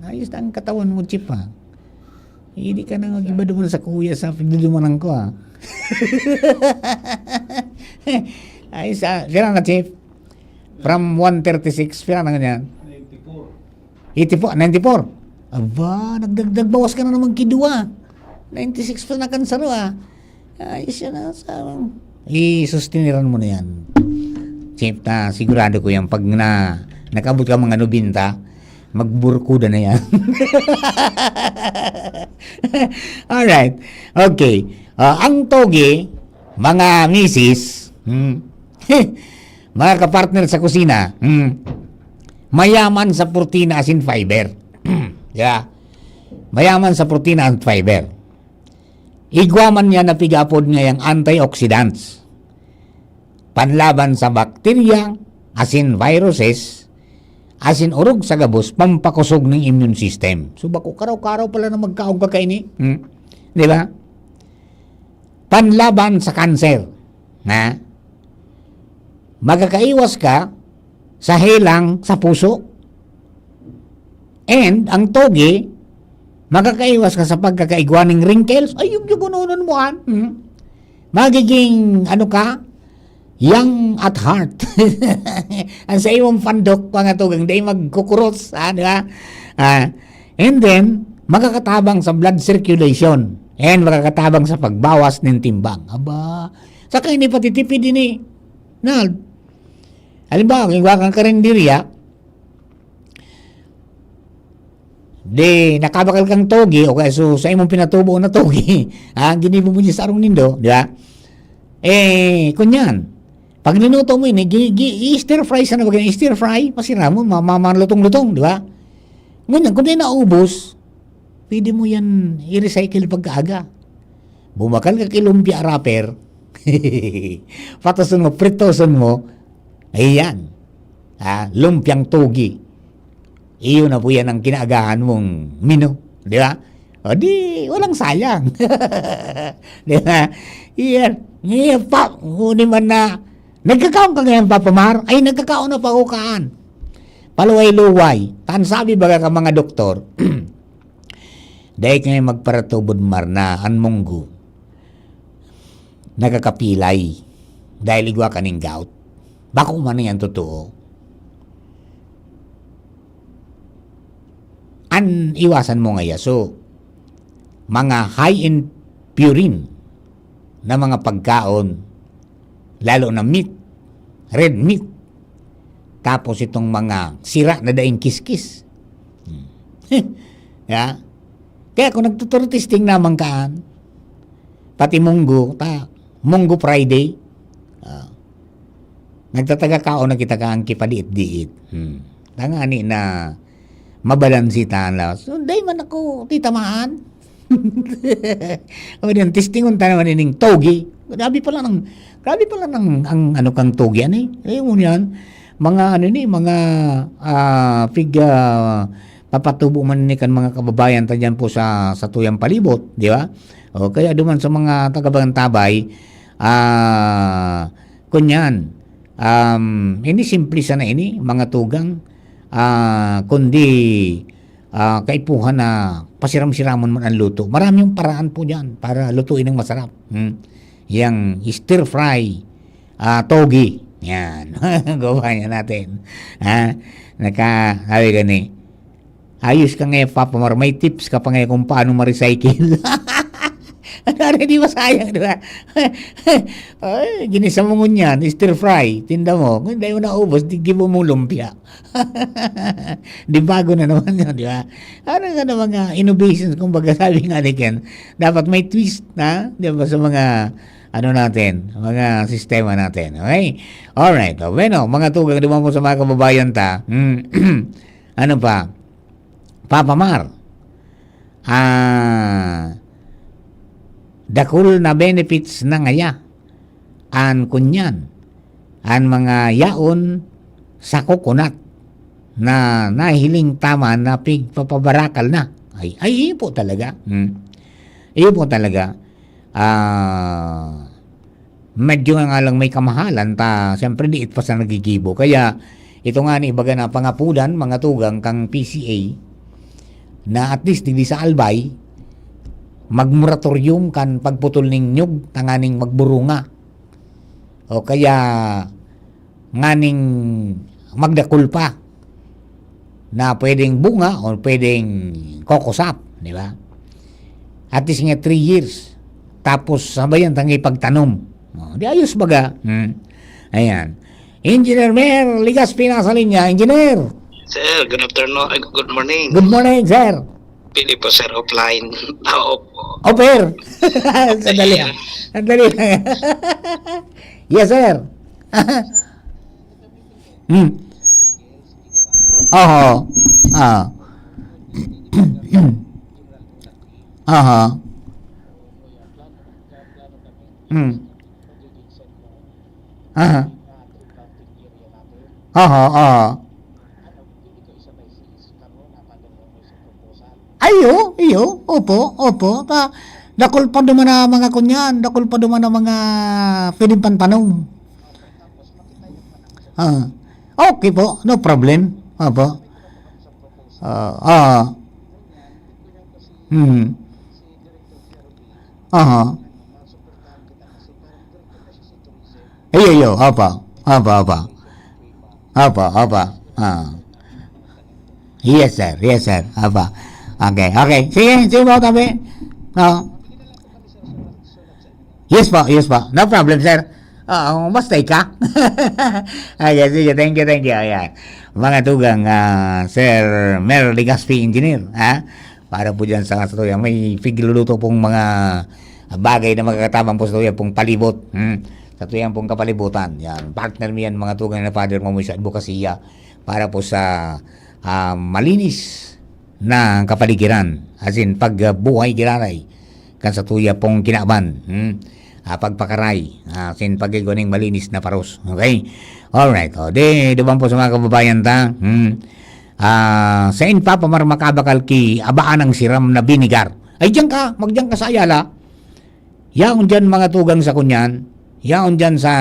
ayos na ang katawan mo, Chief, ha? Hindi ka na mag-iba duman sa kuya sa pagdudumanan ko, ha? Ayos, ah, pira na, Chief? From one thirty-six, pira na ganyan? Eighty-four, ninety-four. Aba, nagdagdag bawas ka na naman kidua. Ninety-six pa na kansaro, ah. Ayos yan, ah, sa, isustiniran mo na yan. Chief, na sigurado ko yan. Pag na, nakabot ka mga nobenta, magburkuda na yan. Alright. Okay. Ah, ang togi, mga misis, hmm, mga kapartner sa kusina, hmm, mayaman sa protina asin fiber. Yeah. Mayaman sa protina and fiber. Igwa man niya na pigapod ngayang antioxidants. Panlaban sa bakterya, asin viruses, asin orog sa gabos, pampakosog ng immune system. So, bako karaw-karaw pala na magkaon ka kaini. Hmm? Di ba? Panlaban sa kanser. Na? Magkakaiwas ka sa helang sa puso. And ang togi, Makakaiwas ka sa pagkakaigwa ning wrinkles. Ay, yung, yung ununon mo, an. Hmm? Magiging, ano ka? Young at heart. Ang sa imong pandok, mga tugang, dahil magkukuros, ha, di ba? Ah, and then, makakatabang sa blood circulation. And makakatabang sa pagbawas ng timbang. Aba, sa kayo ni patitipid ini. Na, halimbawa, kung iwa kang karinderya, di nakabakal kang togi, o kaya so, sa imong pinatubo na togi, ha, ginibo mo niya sa arong nindo, di ba? Eh, kunyan, pag ninuto mo ini, gi-, gi-, i-stir fry sana, bagay stir fry, pasiramon, ma-, ma-, malutong-lutong, di ba? Ngunyan, kung di naubos, pwede mo yan i-recycle pagkaaga. Bumakal ka kay lumpia wrapper, patason mo, pritoson mo, ayan. Ah, lumpiang togi. Iyo na po yan ang kinaagahan mong menu, di ba? O di, walang sayang. Di ba? Iyan. Ngayon pa, kunin man na, nagkakaon ka ngayon, Papa Mar? Ay, nagkakaon na pa ako kaan. Paluway-luway. Tan sabi baga ka mga doktor, dahil ngayon magparatubod mar na, an munggo, nakakapilay. Dahil igwa ka ning gout. Bako man yan totoo. An iwasan mo ngaya, so, mga high in purine na mga pagkaon, lalo na meat, red meat, tapos itong mga sira na daing kiskis. Hmm. Ya? Kaya kung nagtuturtisting naman kaan, pati munggo, ta, Munggo Friday, ah, nagtataga kaon na kita kaan kipadiit-diit. Hmm. Tangani na mabalanse ta an lawas. So, dai man ako titamaan. O diyan, testingon ta naman ining togi. Grabe pala ng, grabe pala ng, ang ano kang togi, ano eh. Ayun mo yan. Mga ano ni, mga, ah, pig, ah, papatubo man ni kan mga kababayan ta dyan po sa, sa tuyang palibot, di ba? O kaya duman sa mga taga-Bagantabay, ah, kunyan, um, ini simple sana ini, mga tugang, ah, kundi, ah, kaipuhan na pasiram-siramon man ang luto. Marami yung paraan po dyan para lutuin ng masarap. Hmm. Yang stir fry, ah, togi. Yan. Gawa niya natin. Ha? Naka, sabi gani, ayos ka nga, Papa Mar, may tips ka pa nga kung paano ma-recycle. Ano, ano, di ba sayang, di ba? Ay, ginisa mo ngunyan, stir fry, tinda mo. Kung hindi mo naubos, di gibo mo lumpia. Di bago na naman yun, di ba? Ano nga na mga innovations, kumbaga sabi nga ni Ken, dapat may twist na, di ba, sa mga, ano natin, mga sistema natin, okay? Alright, o, bueno, mga tugang, di ba po sa mga kababayan ta, hmm, ano pa? Papa Mar, ah, dakul na benefits na ngaya an kunyan, an mga yaon sa coconut na nahiling tama na pigpapabarakal na. Ay, ay, iyo po talaga. Hmm. Iyo po talaga. Ah, medyo nga lang may kamahalan ta, siyempre, diit pa sa nagigibo. Kaya, ito nga ni, ibaga na pangapudan, mga tugang kang P C A, na at least, digdi sa Albay, magmoratorium kan pagputol ning nyug, tanganing magburunga. O kaya, nganing magdakul pa na pwedeng bunga o pwedeng kokosap, di ba? At least nga three years. Tapos, sabayan tang ipagtanom. O, di ayos baga. Hmm. Ayan. Engineer Mer Ligaspi nasa linya. Engineer! Sir, good afternoon. Ay, good morning. Good morning, sir. Pili po, sir, offline. Ah, opo. Offer. Sandali lang. Sandali lang. Yes, sir. Hmm. Oho. Ah. Aha. Hmm. Aha. Aha, aha. Ay, oo, iyo. Opo, opo. Ta, dakul pa duman na mga kunyan, dakul pa duman na mga pwedeng pantanom. Ah. Okay po, no problem. Opo. Ah, ah. Mm. Aha. Iyo, iyo. Apa. Apa, apa. Apa, apa. Ah. Yes, sir. Yes, sir. Apa. Okay, okay. Sige, sige po, tabi. Oh. Yes po, yes po. No problem, sir. Oo, basta ika. Okay, sige. Thank you, thank you. Ayan. Mga tugang, ah, Sir Mer Legaspi, engineer, ha? Para po dyan sa, sa tuya, may pigluluto pong mga bagay na magkakatabang po sa tuya pong palibot. Hmm. Sa tuya pong kapalibutan. Yan. Partner mo yan, mga tugang na Father Mamoy sa advokasya. Para po sa, ah, malinis na kapaligiran. As in, pag, ah, buhay giraray. Kan sa tuya pong kinaban. Hmm. Ah, pagpakaray. Ah, as in, pag-igwa ning malinis na paros. Okay? Alright. O, di, duman po sa mga kababayan ta. Hmm. Ah, sain pa pamar makabakal ki abaan ang siram na binigar? Ay, diyan ka. Magdiyan ka sa Ayala. Yaon diyan mga tugang sa kunyan. Yaon diyan sa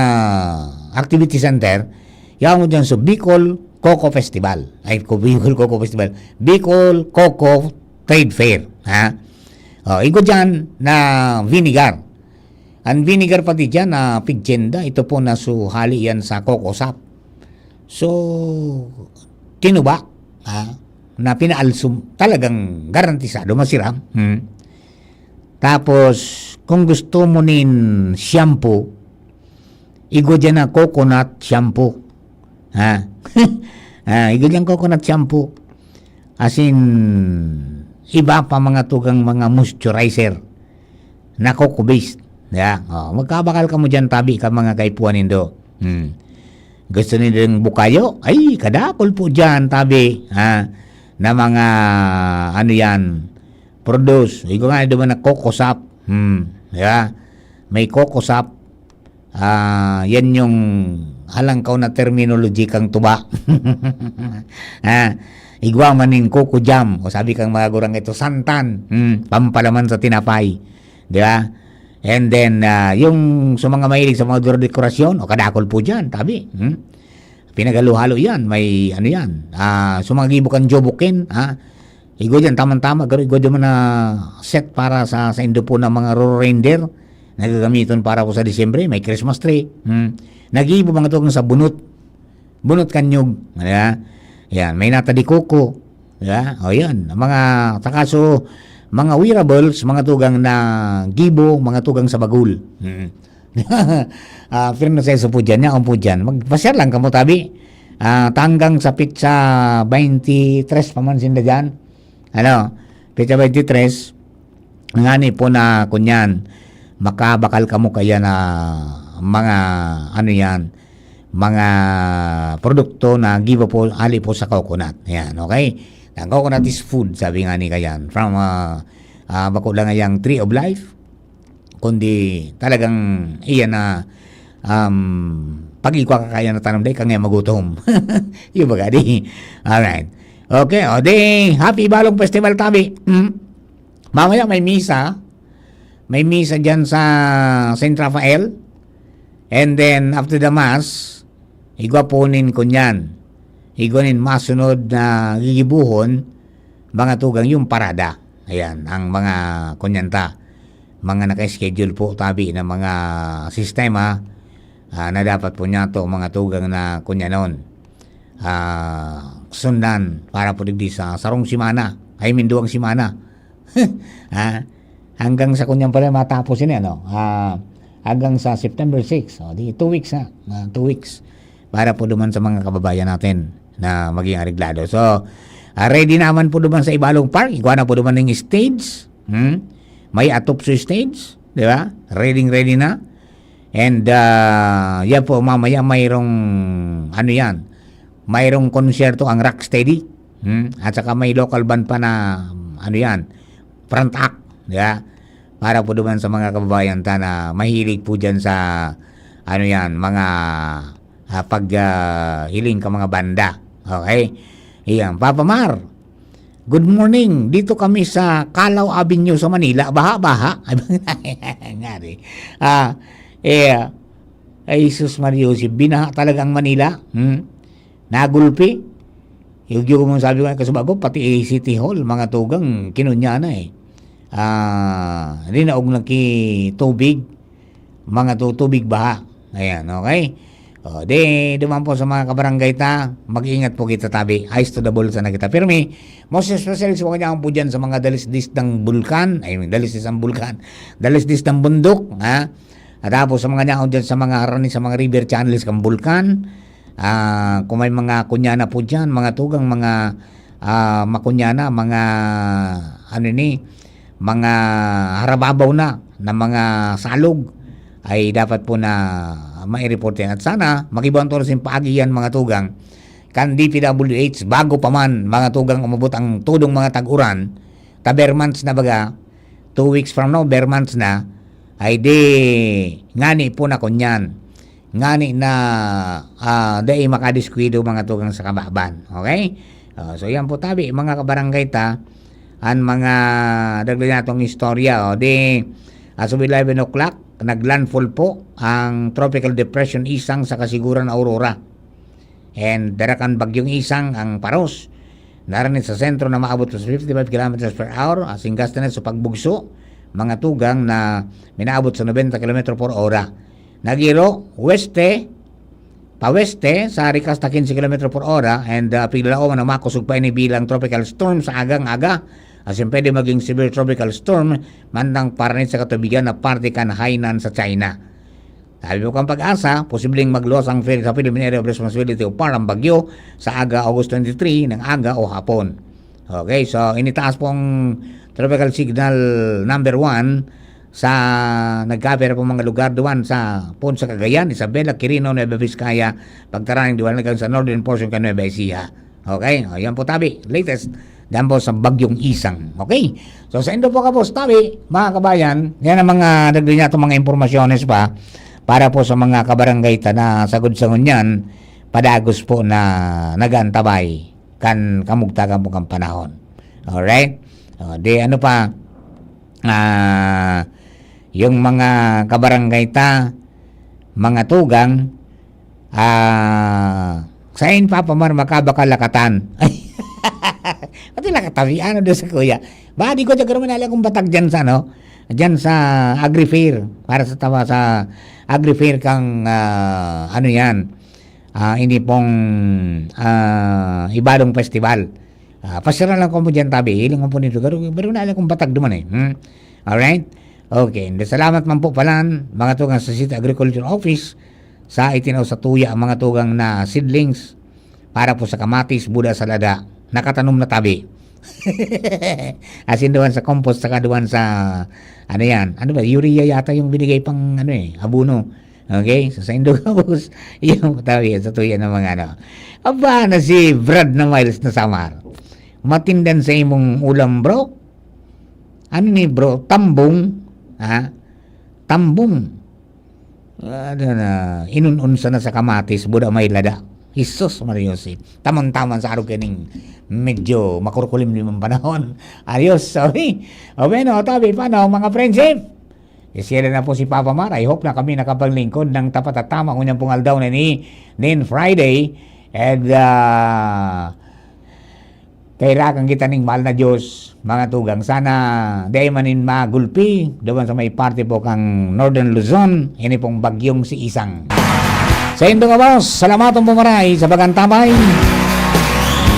activity center. Yaon diyan sa Bicol Coco Festival. Ay, ko Bicol Coco Festival. Bicol Coco Trade Fair. Ha? O, igo diyan na vinegar. Ang vinegar pati diyan na pigtienda, ito po na su hali yan sa coco sap. So, tinuba, ha, na pinaalsum, talagang garantisado, masiram. Hmm. Tapos, kung gusto mo nin shampoo, igo diyan na coconut shampoo. Ha? Ah, igo diyan coconut shampoo. As in, iba pa mga tugang mga moisturizer na coco-based. Yeah. Oh, magkabakal kamo diyan, tabi ka mga kaipuhan nindo. Hmm. Gusto nindo ng bukayo? Ay, kadakol po diyan, tabi. Ha? Na mga, ano yan, produce. Igo nga, duman na coco sap. Hmm. Yeah. May coco sap. Ah, yan yung halangkaw na terminology kang tuba. Ah, igwa man ning coco jam, o sabi kang mga gurang ito, santan, hmm, pampalaman sa tinapay. Di ba? And then, ah, yung sa mga mahilig sa mga dekorasyon, o kadakol po dyan, tabi. Hmm? Pinaghalo-halo yan, may ano yan. Ah, sa mga gibo kan jobokin, ha? Igwa dyan, tamang-tama, garo igwa dyan man na set para sa, sa indo po ng mga Roro Reindeer na gagamiton para po sa Disyembre, may Christmas tree. Hmm. Nag-iibo mga tugang sa bunot. Bunot kanyog. Di ba? Yan, may nata de coco. Di ba? O yan, mga takaso, mga wearables, mga tugang na gibo, mga tugang sa bagul. Hmm. Ah, pero nasa iso po dyan, yaon po dyan. Magpasyar lang kamo, tabi. Ah, hanggang sa petsa twenty-three pa man sinda dyan. Ano? Petsa twenty-three, ngani po na kunyan, makabakal kamo kaya na mga, ano yan, mga produkto na gibo po, hali po sa coconut. Yan, okay? Ang coconut is food, sabi nga ni kayan. From, ah, ah, bako lang yang tree of life, kundi talagang iyan na, um, pag-igwa ka kaya na tanom, dai ka nga magutom. Yung baga, di. Alright. Okay, o di, happy Ibalong Festival, tabi. Mm. Mamaya may misa. May misa dyan sa Saint Raphael. And then, after the Mass, igwa po nin kunyan. Igwa nin masunod na gigibuhon, mga tugang yung parada. Ayan, ang mga kunyanta. Mga naka-schedule po, tabi, na mga sistema, ah, na dapat po niya to, mga tugang na kunyanon. Ah, sundan para po digdi sa sarong simana. Ay, minduang simana. Ha? Hanggang sa kunyan pala matapos ini, ano? Ah, hanggang sa September six. O, di two weeks na. Ah, two weeks. Para po duman sa mga kababayan natin na maging areglado. So, ah, ready naman po duman sa Ibalong Park. Igwa na po duman ng stage. Hmm? May atop sa stage, di ba? Ready, ready na. And, ah, yan po, mamaya mayroong, ano yan, mayroong konsyerto ang Rocksteady. Hmm? At saka may local band pa na, ano yan, front act, di ba? Para po duman sa mga kababayan ta na mahilig po dyan sa, ano yan, mga, ah, pag, ah, hiling ka mga banda. Okay? Iyan, Papa Mar, good morning. Dito kami sa Callao Avenue sa Manila. Baha, baha. Ngari. Ah, eh, ay, Jesus Maria Jose, binaha talaga ang Manila. Hmm? Nagulpi. Yung, yung sabi ko, kasubago, pati City Hall, mga tugang, kinunya na eh. ah, linaog na ki tubig, mga tu-, tubig baha. Ayan, okay? O, di, duman po sa mga kabarangay ta, mag-ingat po kita tabi. Eyes to the ball sana kita. Pero may, most especially sa mga niyaon po dyan sa mga dalisdis ng bulkan, ay, dalisdis ng bulkan, dalisdis ng bundok, ha? At tapos sa mga niyaon dyan sa mga harani, sa mga river channels kang bulkan, ah, kung may mga kunyana po dyan, mga tugang, mga, ah, makunyana, mga, ano ni, mga harababaw na, na mga salog, ay dapat po na maireport yan. At sana, mag-iba ang tourism paagi yan, mga tugang, kan D P W H, bago pa man, mga tugang, umabot ang tudong mga tag-uran, ta bare months na baga, two weeks from now, bare months na, ay di, ngani po na kunyan. Ngani na, ah, dai makadiskuido, mga tugang, sa kababan. Okay? Ah, so, yan po tabi, mga kabarangay ta, an mga dagdag natong istorya, o, di, as of eleven o'clock, naglandfall po ang Tropical Depression Isang sa Kasiguran, Aurora. And dara kan Bagyong Isang ang paros. Naranit sa sentro na maabot sa fifty-five kilometers per hour, asin gasto na sa pagbugso, mga tugang na minaabot sa nobenta kilometro por ora. Nagiro, weste, paweste, sa rikas na quince kilometro por ora, and, ah, piglalaoman na makosog pa ini bilang tropical storm sa agang-aga. Asin pwede maging severe tropical storm, mandang paranit sa katubigan na parte kan Hainan sa China. Sabi po kan Pag-asa, posibleng magluwas ang Phil-, sa Philippine Area of Responsibility o PAR ang bagyo sa aga, August twenty-three, ng aga o hapon. Okay, so initaas po ang Tropical Signal number one sa nagkapira po mga lugar duman sa Ponce, Cagayan, Isabela, Quirino, Nueva Vizcaya, pagtaraning duman hanggang sa northern portion kan Nueva Ecija. Okay? O, yan po tabi. Latest, dyan po sa Bagyong Isang. Okay? So, sa indo po ka po, tabi, mga kabayan, yan ang mga nagdinyato mga impormasyones pa para po sa mga kabarangay ta na sagod sa ngunyan, padagos po na nag-aantabay kan kamugtakan po kan panahon. Alright? O, di ano pa, ah, yung mga kabarangay ta, mga tugang, ah, sain Papa Mar makabakalakatan? Pati lakatabi, ano doon sa kuya? Ba, di ko dyan, garo manali akong batag dyan sa, ano, dyan sa Agri-Fair, para sa tawa sa Agri-Fair kang, ah, ano yan, ah, hindi pong, ah, Ibalong Festival. Ah, pasyalan lang ko mo dyan, tabi. Hiling mo po nito. Garo, garo na lang kung batag duman eh. Hmm? Alright? Okay. And salamat man po palan, mga tugang sa City Agriculture Office, sa itinaw sa tuya ang mga tugang na seedlings para po sa kamatis, buda sa lada. Nakatanom na tabi. Asin duman sa compost, saka duman sa, ano yan? Ano ba? Urea yata yung binigay pang, ano eh, abono. Okay? So, sa Indogabos, yung tabi, sa tuya ng mga ano. Aba, na si Brad na Miles na Samar. Matindan sa imong ulam, bro. Ano ni, bro? Tambong. Ha? Tambong. Ano na, inununsa na sa kamatis, buda may lada. Jesus, Maria Jose. Tamang-taman sa araw kining medyo makurkulim-lim ang panahon. Ayos, sorry. O, bueno, tabi, paano, mga friendship? Isira na po si Papa Mar. I hope na kami nakapaglingkod ng tapat at tama ngunyan pong aldaw na ni, nin Friday. And, ah, kairakan kita ning mahal na Diyos, mga tugang. Sana dai man nin magulpi, duman sa may parte po kang Northern Luzon, ini pong bagyong si Isang. Sa indo nga boss, salamat ang pumaray sa pag-antabay.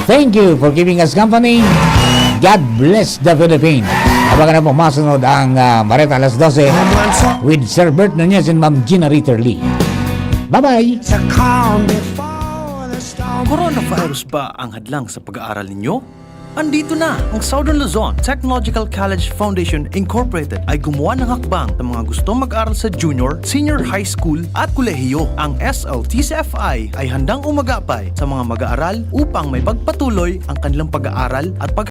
Thank you for giving us company. God bless the Philippines. Abangan na po masunod ang, ah, Bareta alas dose with Sir Bert Nunez and Ma'am Gina Ritter Lee. Bye-bye! Coronavirus ba ang hadlang sa pag-aaral ninyo? Andito na! Ang Southern Luzon Technological College Foundation Incorporated ay gumawa ng hakbang sa mga gustong mag-aral sa junior, senior high school at kolehiyo. Ang S L T C F I ay handang umagapay sa mga mag-aaral upang may pagpatuloy ang kanilang pag-aaral at pag